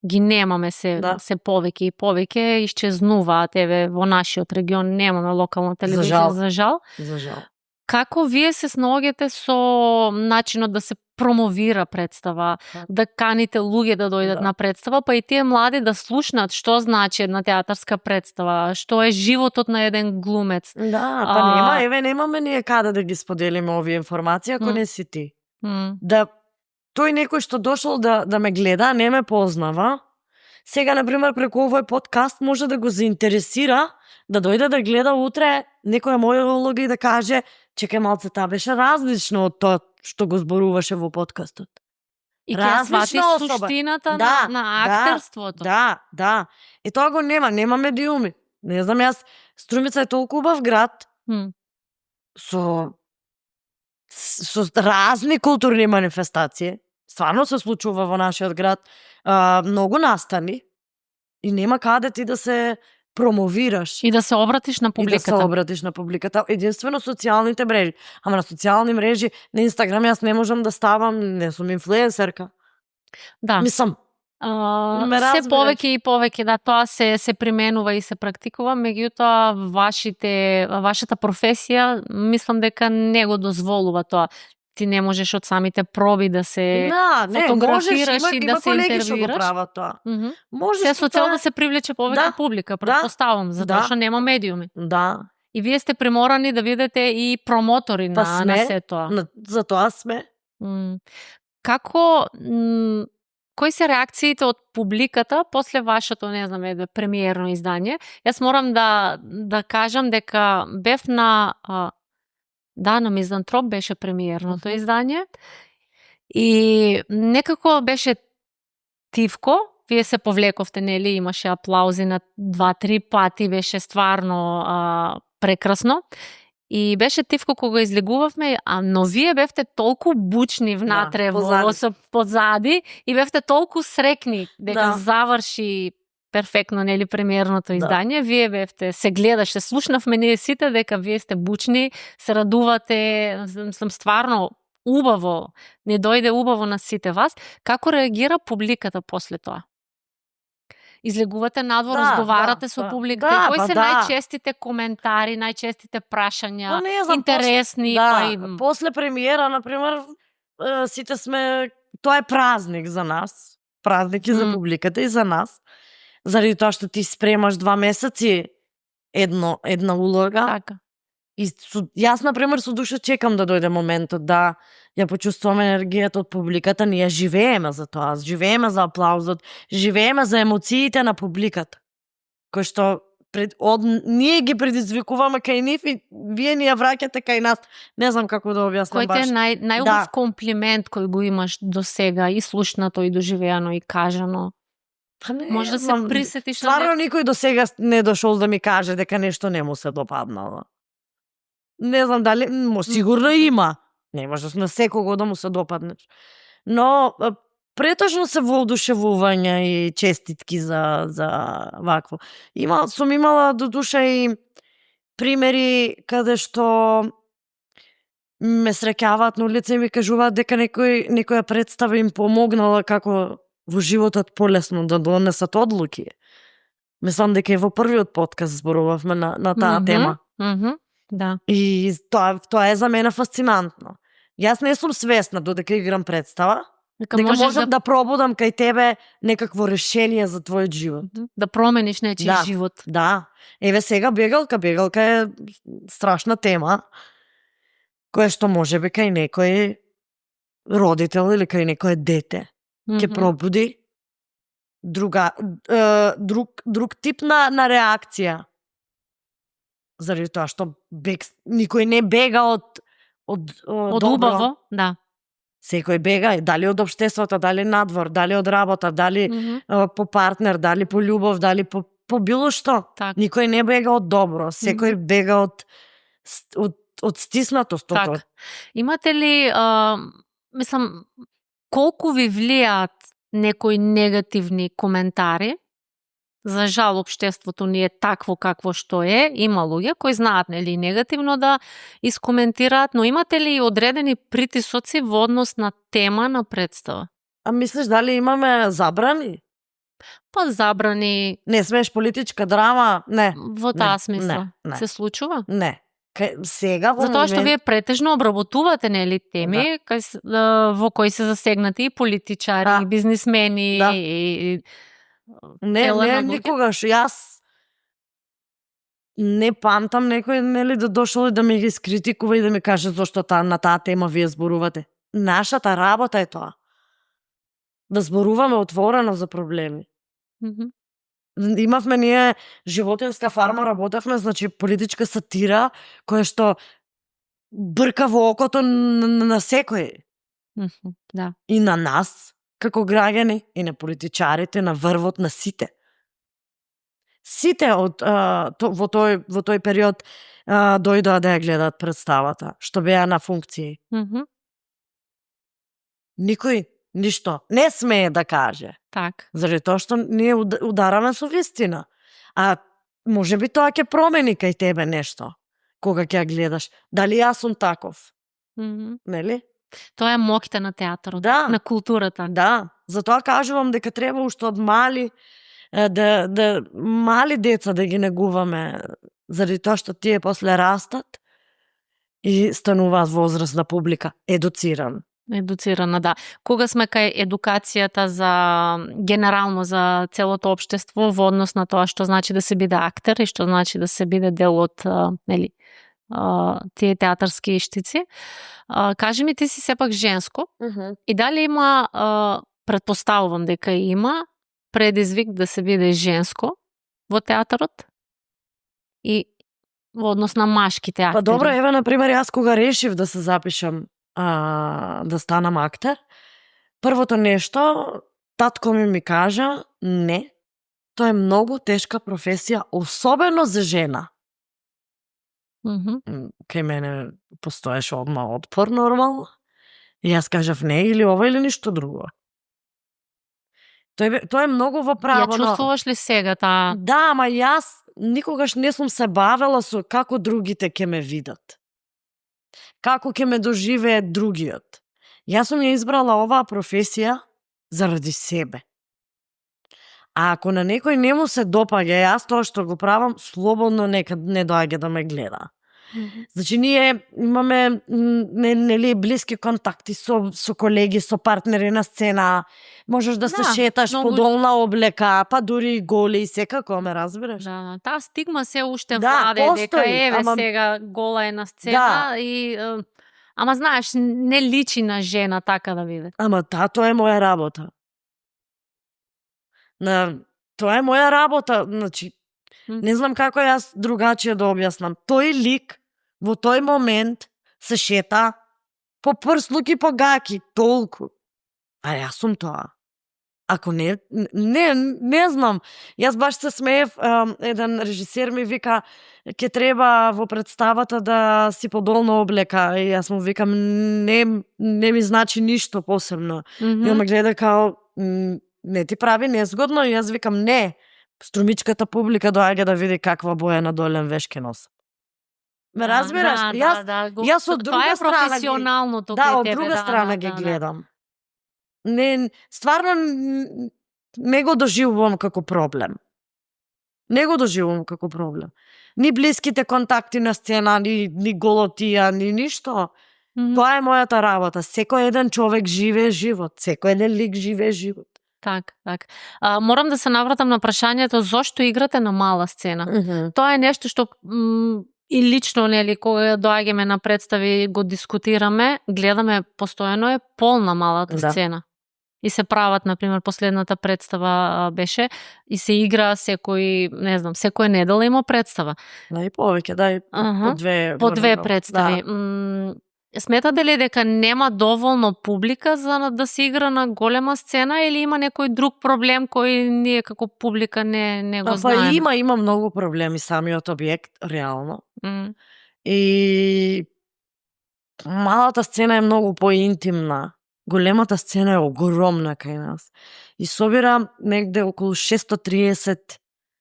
ги немаме се повеќе и повеќе, исчезнуваат. Еве во нашиот регион немаме локална телевизија за жал. Како вие се снаоѓате со начинот да се промовира представа, да каните луѓе да дојдат на представа, па и тие млади да слушнат што значи една театарска представа, што е животот на еден глумец. Да, па немаме ние каде да ги споделиме овие информации ако не си ти. Да тој некој што дошол да ме гледа, не ме познава, сега, например, преку овој подкаст може да го заинтересира да дојде да гледа утре некоја моја улога и да каже чекај малце, таа беше различно од тоа што го зборуваше во подкастот. И ќе свати суштината на актерството. Да. И тоа го нема медиуми. Не знам, јас, Струмица е толку убав град, со разни културни манифестации. Стварно се случува во нашиот град многу настани. И нема каде ти да се промовираш. И да се обратиш на публиката. И да се обратиш на публиката. Единствено социјалните мрежи. Ама на социјални мрежи, на Инстаграм јас не можам да ставам, не сум инфлуенсерка. Да. Мислам, се повеќе и повеќе, да, тоа се применува и се практикува, меѓутоа вашата професија, мислам дека не го дозволува тоа. Ти не можеш од самите проби да се фотографираш и да се интервјуираш. Се со цел да се привлече повеќе публика, претпоставам, затоа што нема медиуми. Да. И вие сте приморани да бидете и промотори на се тоа. За тоа сме. Како кои се реакциите од публиката после вашето, не знам, премиерно издание? Јас морам да кажам дека бев на Мизантроп беше премиерното издание и некако беше тивко, вие се повлековте, нели, имаше аплаузи на 2-3 пати, беше стварно прекрасно. И беше тивко кога излегувавме, но вие бевте толку бучни внатре во позади и бевте толку срекни дека заврши перфектно, нели, премиерното издание. Вие бевте, се гледаше, слушнавме ние сите дека вие сте бучни, се радувате, сум стварно убаво, не дојде убаво на сите вас. Како реагира публиката после тоа? Излегувате надвор, разговарате со публиката. Кои се најчестите коментари, најчестите прашања, интересни? После премиера, например, сите сме... Тоа е празник за нас. Празник и за публиката и за нас. Заради тоа што ти спремаш 2 месеци една улога. Така. И јас, например, со душа чекам да дојде моментот да ја почувствувам енергијата од публиката. Ние живееме за тоа, живееме за аплаузот, живееме за емоциите на публиката. Кој што ние ги предизвикуваме кај нив и вие ни ја враќате кај нас. Не знам како да објаснам баш. Кој е најубав комплимент кој го имаш до сега, и слушнато, и доживеано, и кажано? Може да се присетиш. Стварно никој до сега не дошол да ми каже дека нешто не му се допаднало. Не знам дали, сигурно има. Не можеш на секого да му се допаднеш. Но претежно се воодушевувања и честитки за вакво. Сум имала до душа и примери каде што ме среќаваат на улица и ми кажуваат дека некоја представа им помогнала како во животот полесно да донесат одлуки. Мислам дека и во првиот подкаст зборувавме на таа тема. Да. И тоа е за мене фасцинантно. Јас не сум свесна додека играм представа, дека можам да пробудам кај тебе некакво решение за твојот живот. Да промениш нечиј живот. Да. Еве сега бегалка е страшна тема, која што можеби кај некој родител или кај некој дете ќе пробуди друг тип на реакција. Заради тоа што никој не бега од убаво, да. Секој бега, дали од општеството, дали надвор, дали од работа, дали по партнер, дали по љубов, дали по било што. Так. Никој не бега од добро, секој бега од стиснатост. Так. Имате ли, мислам, колку ви влијаат некои негативни коментари? За жал, општеството ни е такво какво што е. Има луѓе кои знаат, нели, негативно да искоментираат, но имате ли одредени притисоци во однос на тема на представа? А мислиш дали имаме забрани? Па забрани... Не смееш политичка драма? Не. Во таа смисла. Не. Се случува? Не. Сега во затоа што вие претежно обработувате, нели, теми во кои се засегнати и политичари, и бизнисмени, и Не, никогаш. Јас не памтам некој, нели, да дошол и да ми ги скритикува и да ми каже зошто на таа тема вие зборувате. Нашата работа е тоа. Да зборуваме отворено за проблеми. Имавме ние животинска фарма, работевме, значи политичка сатира, која што брка во окото на секој. Да. И на нас, како граѓани, и на политичарите, на врвот, на сите. Сите во тој период дојдоа да ја гледаат представата, што беа на функции. Никој ништо. Не смее да каже. Так. Заради тоа што ние удараме со вистина. А може би тоа ќе промени кај тебе нешто. Кога ќе ја гледаш. Дали јас сум таков? Нели? Тоа е моќта на театарот, Да. на културата. Да. Затоа кажувам дека треба уште од мали да мали деца да ги негуваме, заради тоа што тие после растат и стануваат возрастна публика, Едуцирана, да. Кога сме кај едукацијата за генерално за целото општество во однос на тоа што значи да се биде актер и што значи да се биде дел од нели тие театарски штици. Кажи ми, ти си сепак женско и дали има, претпоставувам дека има предизвик да се биде женско во театарот и во однос на машките актери? Па добро, еве на пример јас кога решив да се запишам да станам актер, првото нешто татко ми кажа, не, тоа е многу тешка професија, особено за жена. Кај мене постоеше одма отпор нормално. И јас кажав не, или ова или ништо друго. Тоа е многу во право. Ја чувствуваш ли сега таа? Да, ама јас никогаш не сум се бавела со како другите ќе ме видат. Како ќе ме доживее другиот. Јас сум ја избрала оваа професија заради себе. А ако на некој не му се допаѓа јас тоа што го правам, слободно нека не доаѓа да ме гледа. Значи ние имаме нели блиски контакти со колеги, со партнери на сцена. Можеш да се шеташ по долна облека, па дури голи и секако, ме разбираш? Да, таа стигма се уште владе дека еве сега гола е на сцена и ама знаеш, не личи на жена така да биде. Ама тоа е моја работа. Тоа е моја работа, значи не знам како јас другачие да објаснам. Тој лик во тој момент се шета по прслук и по гаки, толку. А јас сум тоа. Ако не знам. Јас баш се смеев, еден режисер ми вика, ќе треба во представата да си подолна облека. И јас му викам, не ми значи ништо посебно. И он ме гледа као, не ти прави незгодно? И јас викам, не. Струмичката публика доаѓа да види каква боја на долен веш ке носам. Ме разбираш? Јас од друга страна професионалното од друга страна ги гледам. Не, стварно не го доживувам како проблем. Не го доживувам како проблем. Ни блиските контакти на сцена, ни голотија, ни ништо. Тоа е мојата работа. Секој еден човек живее живот. Секој еден лик живее живот. Так. Морам да се навратам на прашањето зошто играте на мала сцена. Тоа е нешто што и лично, нели, кога доаѓаме на представи, го дискутираме, гледаме постојано е полна малата сцена. И се прават, например, последната представа беше и се игра секој недела има представа. Да, и повеќе, по две представи. Сметате ли дека нема доволно публика за да се игра на голема сцена или има некој друг проблем кој ние како публика не го знаеме? Има многу проблеми самиот објект, реално. И малата сцена е многу поинтимна. Големата сцена е огромна кај нас. И собира негде околу 630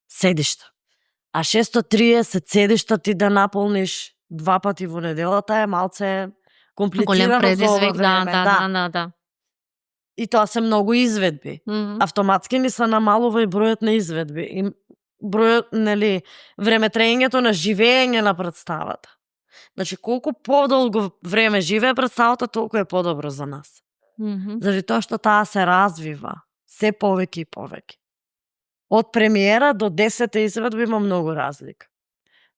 седишта. А 630 седишта ти да наполниш 2 пати во неделата е малце комплицирано. Голем предизвик, да. И тоа се многу изведби. Автоматски ни се намалува и бројот на изведби. И бројот, нели, време траењето на живење на представата. Значи, колку подолго време живее представата, толку е подобро за нас. Заради тоа што таа се развива се повеќе и повеќе. Од премиера до 10 изведби има многу разлика.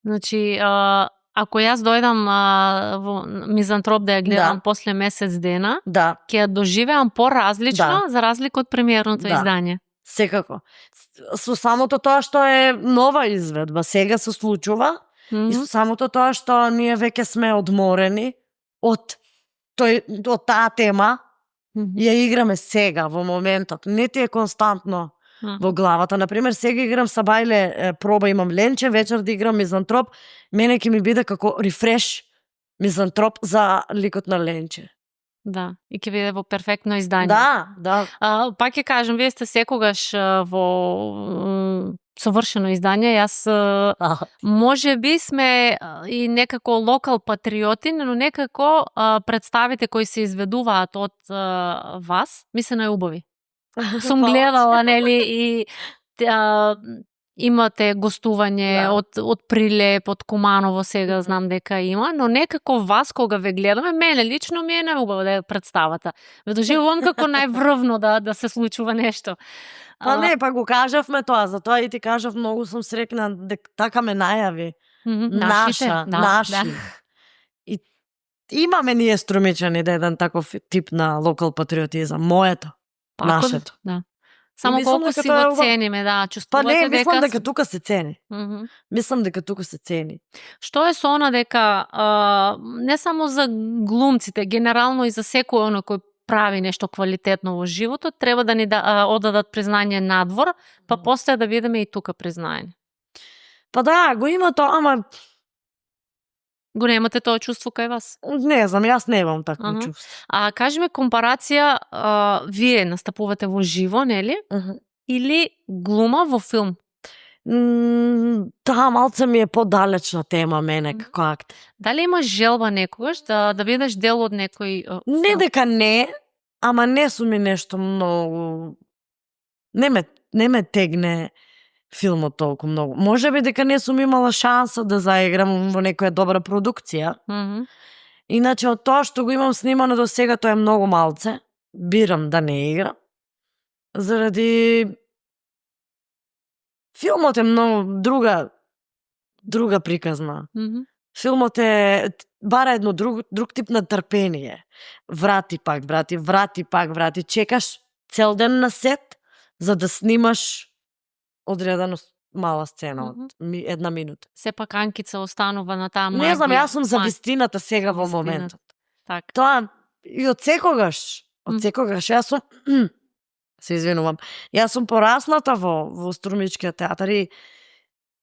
Значи, ако јас дојдам во Мизантроп да ја гледам после месец дена, ќе ја доживеам поразлично за разлика од премиерното издание. Секако. Со самото тоа што е нова изведба, сега се случува, и со самото тоа што ние веќе сме одморени од таа тема, ја играме сега, во моментот. Не ти е константно во главата. Например, сега играм Сабајле, проба имам Ленче, вечер да играм Мизантроп, мене ќе ми биде како рефреш Мизантроп за ликот на Ленче. Да, и ќе биде во перфектно издание. Да. Пак ќе кажам, вие сте секогаш во совршено издание. Јас може би сме и некако локал патриоти, но некако представите кои се изведуваат од вас, ми се најубави. Сум гледала, нели, и имате гостување од Прилеп, од Куманово сега знам дека има, но некако вас кога ве гледаме, мене лично ми е најубаво да е представата. Ве доживувам како најврвно да се случува нешто. Па го кажавме тоа, затоа и ти кажав, многу сум срекна дека така ме најави. Наша. И имаме ние струмичани да еден таков тип на локал патриотизам, моето, нашето. Да. Само колку си го цениме, чувствувате дека... мислам дека тука се цени. Мислам дека тука се цени. Што е со она дека не само за глумците, генерално и за секој оно кој прави нешто квалитетно во животот, треба да ни одадат признање надвор, па после да бидеме и тука признаени. Па да, го има тоа, ама... Го немате тоа чувство кај вас? Не знам, јас немам такво чувство. Кажи ми компарација, вие настапувате во живо, нели? Или глума во филм? Таа малце ми е подалечна тема мене како акт. Дали имаш желба некогаш да бидеш дел од некој филм? Не дека не, ама не сум ми нешто многу... Не ме тегне филмот толку многу. Може би дека не сум имала шанса да заиграм во некоја добра продукција. Иначе од тоа што го имам снимано до сега, тоа е многу малце. Бирам да не играм. Заради филмот е многу друга приказна. Филмот е бара едно друг тип на трпение. Врати пак, чекаш цел ден на сет за да снимаш одредено мала сцена од една минута. Сепак Анкица останува на таа магија. Не знам, јас сум за вистината сега во моментот. Тоа и од секогаш, јас сум се извинувам. Јас сум порасната во Струмичкиот театар и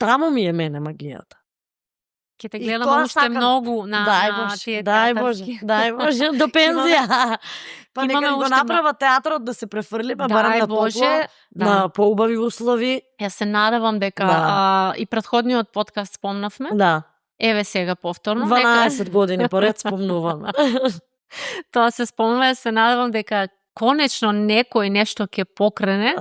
таму ми е мене магијата. Ќе те гледам уште многу на тие театарски. Дај Боже, до пензија. Па нека го направа театарот да се префрли, па барем на Боже, на поубави услови. Јас се надевам дека и претходниот подкаст спомнавме. Да. Еве сега повторно. 12 години поред спомнуваме. Тоа се спомнува, се надевам дека конечно некој нешто ќе покрене,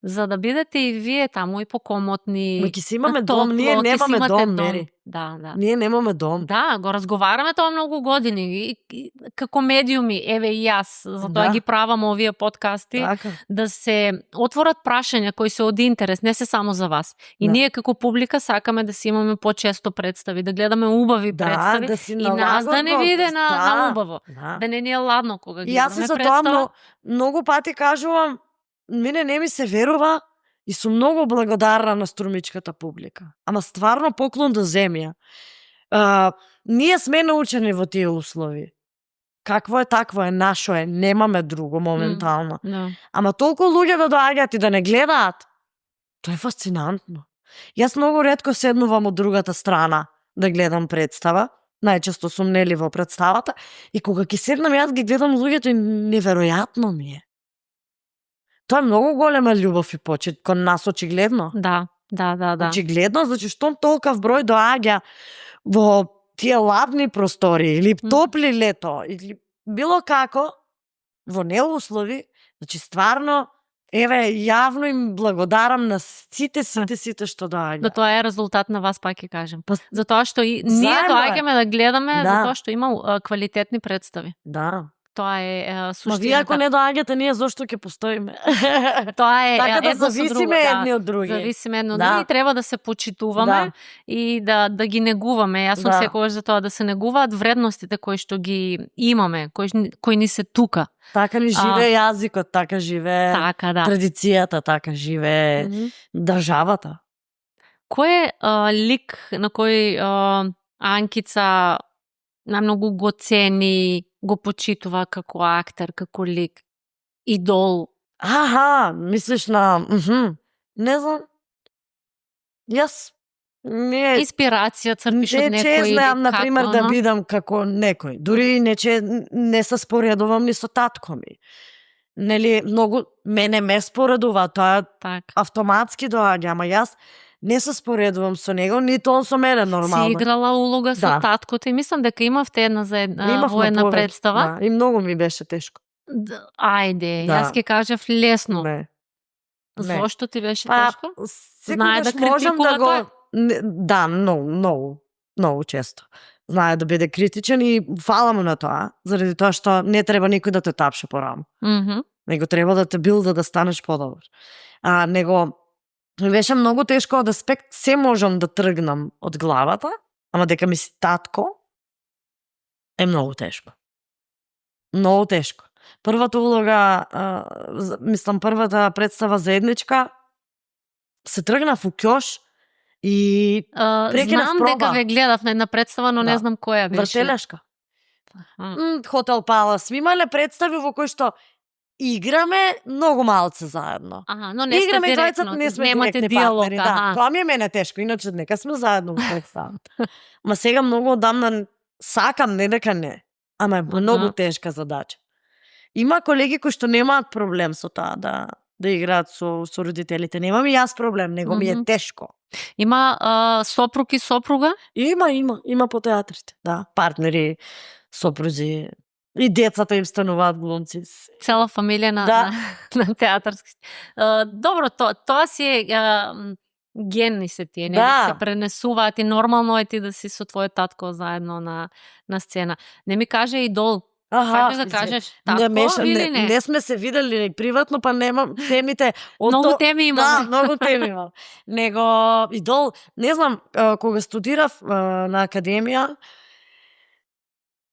за да бидете и вие таму и покомотни. Ма ќе си имаме дом, ние немаме дом, Мери. Да. Ние немаме дом. Да, го разговараме тоа многу години. И како медиуми, еве и јас, затоа ги правам овие подкасти, да се отворат прашања кои се од интерес, не се само за вас. И ние како публика сакаме да си имаме почесто представи, да гледаме убави представи, и нас да не биде на убаво. Да не ни е ладно кога гледаме представа. Јас за тоа многу пати кажувам, мене не ми се верува и сум многу благодарна на струмичката публика. Ама стварно поклон до земја. Ние сме научени во тие услови. Какво е такво е, нашо е, немаме друго моментално. Ама толку луѓе да доаѓаат и да не гледаат, тоа е фасцинантно. Јас многу ретко седнувам од другата страна да гледам представа. Најчесто сум нели во представата и кога ќе седнам јас ги гледам луѓето и неверојатно ми е. Тоа е многу голема љубов и почит кон нас очигледно. Да. Очигледно, значи што толкав број доаѓа во тие ладни простори или топли лето или било како во неуслови, значи стварно еве јавно им благодарам на сите што доаѓа. Да, тоа е резултат на вас, пак ќе кажем. Затоа што и ние доаѓаме да гледаме, затоа што има квалитетни представи. Да. Тоа е суштината. Ма вие ако не доаѓате, ние зошто ќе постоиме? Тоа е така да зависиме едни од други. Зависиме едни од други и треба да се почитуваме и да ги негуваме. Јас сум секогаш за тоа да се негуваат вредностите кои што ги имаме, кои ни се тука. Така ни живее јазикот, така живее традицијата, така живее државата. Кој е лик на кој Анкица најмногу го цени, го почитува како актер, како лик, идол? Мислиш на... Не знам. Јас Не, Инспирација црпиш од не некој чезнеам, или на пример, како, да аха. бидам како некој. Дури не се споредувам ни со татко ми. Нели, многу мене ме споредува, тоа Така. автоматски доаѓа, ама јас не се споредувам со него, ниту он со мене Си нормално. играла улога со Да. таткото и мислам дека имавте една Имавме во една повеќе, представа. Да, и многу ми беше тешко. Ајде, Да. јас ќе кажав лесно. Не. Не. Зошто ти беше Па, тешко? Знае да секогаш можам критикува да го... тој? Да, многу често. Знае да биде критичен и фала му на тоа, заради тоа што не треба никој да те тапше по рамо. Мгм. Него треба да те билда да станеш подобар. Него ми беше многу тешко од аспект, се можам да тргнам од главата, ама дека ми си татко е многу тешко. Многу тешко. Првата улога, мислам првата представа заедничка, се тргнав у ќош и прекинав Знам проба. дека ве гледав на една представа, но Да. не знам која беше. Вртелешка. Аха. Хотел Палас. Ми имале представи во кои што играме многу малце заедно. Аха, но не сте Играме и директно, двајцата, не сме немате директни диалог, партнери. Да, аха. тоа ми е мене тешко, иначе нека сме заедно во представата. Ма сега многу одамна сакам, не дека не. Ама е многу Аха. тешка задача. Има колеги кои што немаат проблем со тоа да играат со родителите. Немам и јас проблем, него ми е Мгм. тешко. Има сопруг и сопруга? Има по театрите, да. Партнери, сопрузи, и децата им стануваат глумци. Цела фамилија на, Да. на театарски. Добро, тоа си е генни се тие, нели Да. се пренесуваат и нормално е ти да си со твојот татко заедно на сцена. Не ми каже идол. Сакаш да кажеш татко или не? Не сме се видели ни приватно, па немам темите. Многу теми имаме. Да, многу теми имам. Него идол, не знам, кога студирав на академија,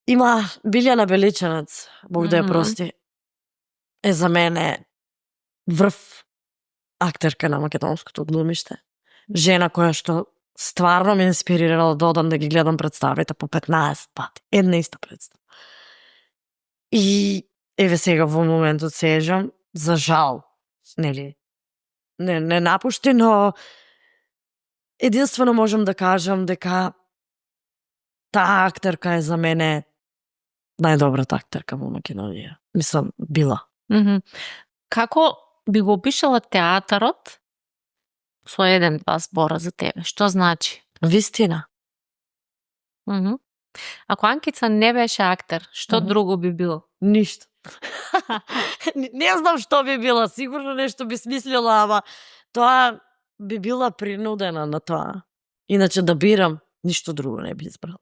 има Билјана Беличанец, Бог да ја Мгм. прости. Е за мене врв актерка на македонското глумиште. Жена која што стварно ме инспирирала да одам да ги гледам представите по 15 пати. Една иста представа. И еве сега во моментот сежам, за жал, нели, не напушти, но единствено можам да кажам дека таа актерка е за мене најдобрата актерка во Македонија. Мислам, била. Мгм. Како би го опишала театарот со еден-два збора за тебе? Што значи? Вистина. Мгм. Ако Анкица не беше актер, што Мгм. друго би било? Ништо. Не знам што би била, сигурно нешто би смислила, ама тоа би била принудена на тоа. Иначе да бирам, ништо друго не би избрала.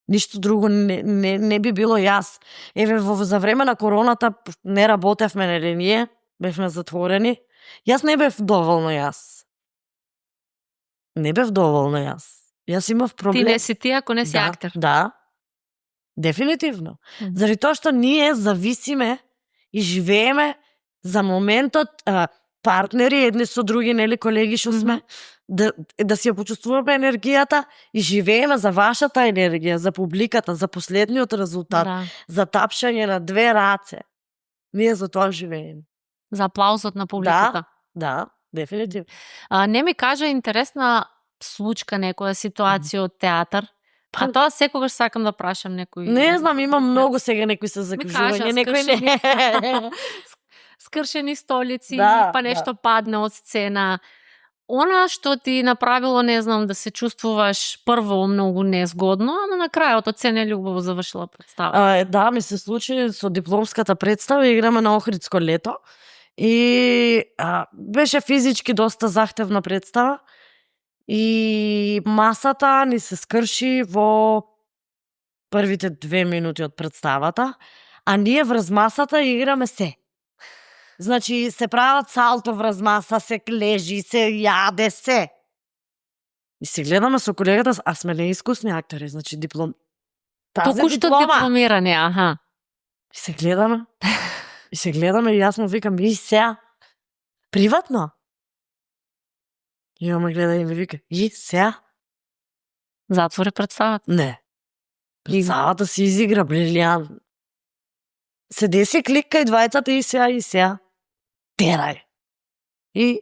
Ништо друго не би било јас. Еве за време на короната не работевме, нели ние, бевме затворени. Јас не бев доволно јас. Не бев доволно јас. Јас имав проблем. Ти не си ти ако не си актер. Да. Дефинитивно. Мгм. Заради тоа што ние зависиме и живееме за моментот, партнери едни со други, нели, колеги што сме, да си ја почувствуваме енергијата и живееме за вашата енергија, за публиката, за последниот резултат, Да. за тапшање на две раце. Ние за тоа живееме. За аплаузот на публиката. Да, дефинитивно. Не ми кажа интересна случка, некоја ситуација од театар. А тоа секогаш сакам да прашам некој. Не знам, има многу сега некои се закружување, некои не. Скршени столици, Да, па нешто падне од сцена. Она што ти направило, не знам, да се чувствуваш прво многу незгодно, ама на крајот од се нељубаво завршила представа. Да, ми се случи со дипломската представа, играме на Охридско лето и беше физички доста захтевна представа и масата ни се скрши во првите 2 минути од представата, а ние врз масата играме се. Значи, се прават салто врз маса, се лежи, се јаде, се. И се гледаме со колегата, а сме неискусни актери, значи диплом. Току што дипломирани, аха. И се гледаме. И јас му викам, и сега, приватно? И он ме гледа и ми вика, и сега? Затвори представата. Не. Представата се изигра брилијантно. Се деси кликка и двајцата и сега. Терај. И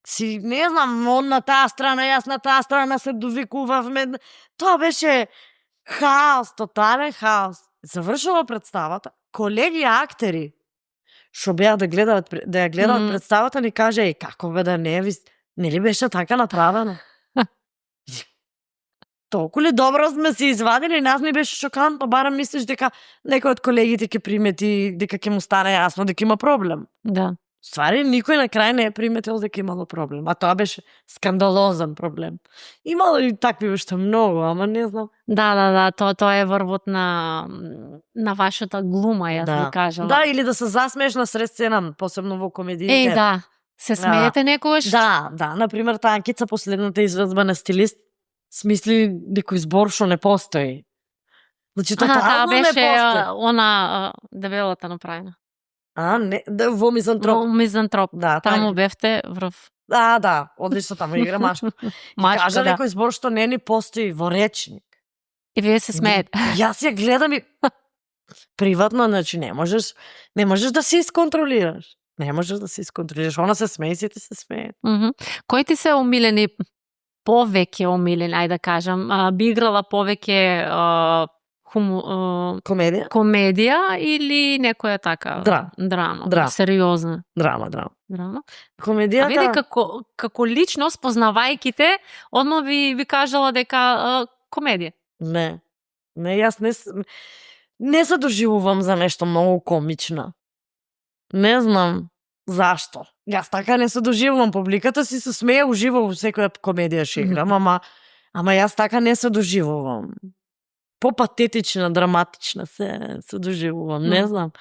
си, не знам, он на таа страна, јас на таа страна се довикувавме. Тоа беше хаос, тотален хаос. Завршува представата, колеги актери што беа да ја гледаат представата, ни каже, како бе да не ли беше така направено? Толку ли добро сме се извадили, нас ми беше шокантно, барам мислиш дека некој од колегите ќе примети дека ќе му стане јасно дека има проблем. Да. Ствари, никој на крај не е приметил дека имало проблем, а тоа беше скандалозен проблем. Имало и такви уште многу, ама не знам. Да, тоа е врвот на вашата глума, јас би кажала. Да, или да се засмееш на сред сцена, посебно во комедиите. Да, се смеете некогаш? Да, например, таа Анкица, последната изvedба на стилист, смисли некој збор што не постои. Значи, тотално не постои. Беше она дебелата направена. Не, во Мизантроп. Во Мизантроп. Да, таму бевте врв. Да, одлично, таму игра Машка. Кажа некој збор што не ни постои во речник. И вие се смеете. Јас ја гледам и приватно, значи не можеш да се исконтролираш. Не можеш да се исконтролираш. Она се смее, сите се смеат. Кои ти се омилени, повеќе омилени, ајде да кажам, би играла повеќе комедија или некоја така драма. Сериозна. Драма. Комедијата. А види како личност, познавајките, одно ви кажала дека комедија. Не, јас не се доживувам за нешто многу комично. Не знам зашто. Јас така не се доживувам. Публиката си се смее ужива во секоја комедија што играм, ама јас така не се доживувам. Попатетична, драматична се доживувам, не знам.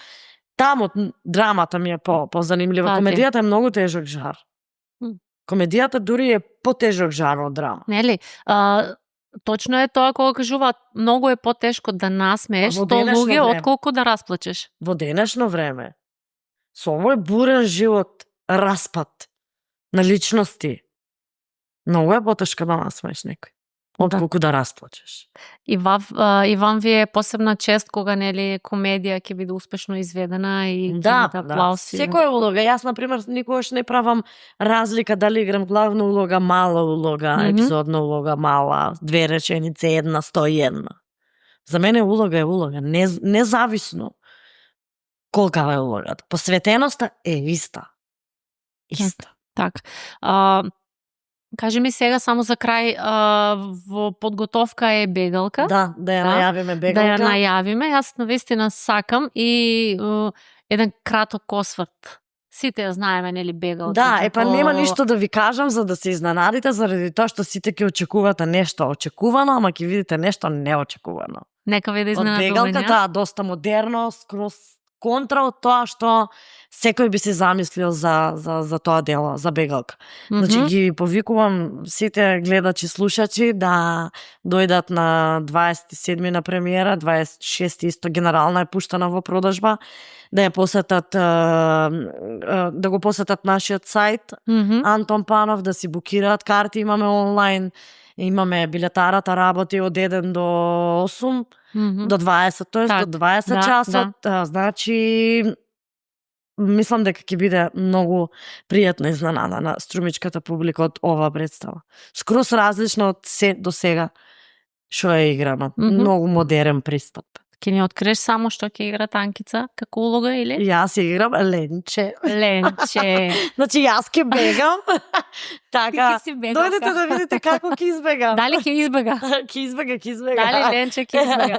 Таму драмата ми е позанимлива. Комедијата е многу тежок жар. Комедијата дури е потежок жар од драма. Нели? Точно е тоа кога кажуваат многу е потешко да насмееш 100 луѓе отколку да расплачеш. Во денешно време со овој бурен живот, распад на личности, многу е потешко да насмееш некој отколку да расплачеш. И вам ви е посебна чест кога нели комедија ќе биде успешно изведена и аплауси. Секоја улога. Јас на пример никогаш не правам разлика дали играм главна улога, мала улога, епизодна улога, мала, 2 реченици, 1, 101. За мене улога е улога, независно колкава е улогата. Посветеноста е иста. Так. Кажи ми сега само за крај, во подготовка е бегалка. Да ја најавиме бегалка. Да ја најавиме. Јас навистина сакам и еден краток осврт. Сите ја знаеме, нели, бегалка. Да, нема ништо да ви кажам за да се изненадите, заради тоа што сите ќе очекувате нешто очекувано, ама ќе видите нешто неочекувано. Нека ви да изненадуваме. Од бегалката, доста модерно, скроз контра од тоа што секој би се замислил за тоа дело, за бегалка. Значи ги повикувам сите гледачи, слушачи да дојдат на 27 на премиера, 26 исто генерална е пуштена во продажба, да ја посетат, да го посетат нашиот сајт Антон Панов, да си букираат карти, имаме онлайн, имаме билетарата работи од 1 до 8, до 20, тоест до 20 часот, значи мислам дека ќе биде многу пријатна изненада на струмичката публика од оваа представа. Скроз различно од до сега што е играно. Многу модерен пристап. Ке ни откриеш само што ќе игра Анкица, како улога или? Јас играм Ленче. Значи јас ќе бегам. Така, дојдете да видите како ќе избегам. Дали ќе избега? Ќе избега. Дали Ленче ќе избега?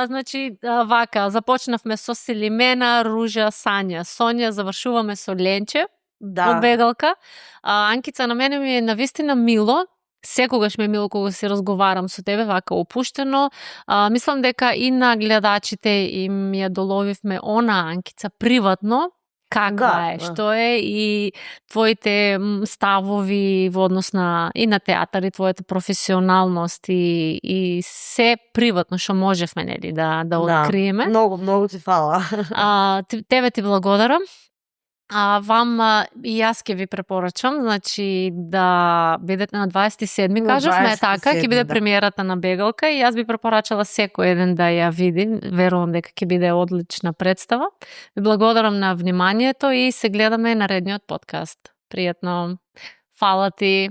Значи, вака, започнавме со Селимена, Ружа, Сања. Сонја, завршуваме со Ленче од бегалка. Анкица, на мене ми е навистина мило. Секогаш ме мило кога се разговарам со тебе вака опуштено. Мислам дека и на гледачите им ја доловивме она Анкица приватно, каква е, што е и твоите ставови во однос на и на театар и твојата професионалност и се приватно што можевме нели да откриеме. Многу ти фала. Тебе ти благодарам. Вам и јас ќе ви препорачам, значи да бидете на 27-ми, кажавме така, ќе биде премиерата на бегалка и јас би препорачала секој еден да ја види, верувам дека ќе биде одлична представа. Ви благодарам на вниманието и се гледаме наредниот подкаст. Пријатно. Фала ти.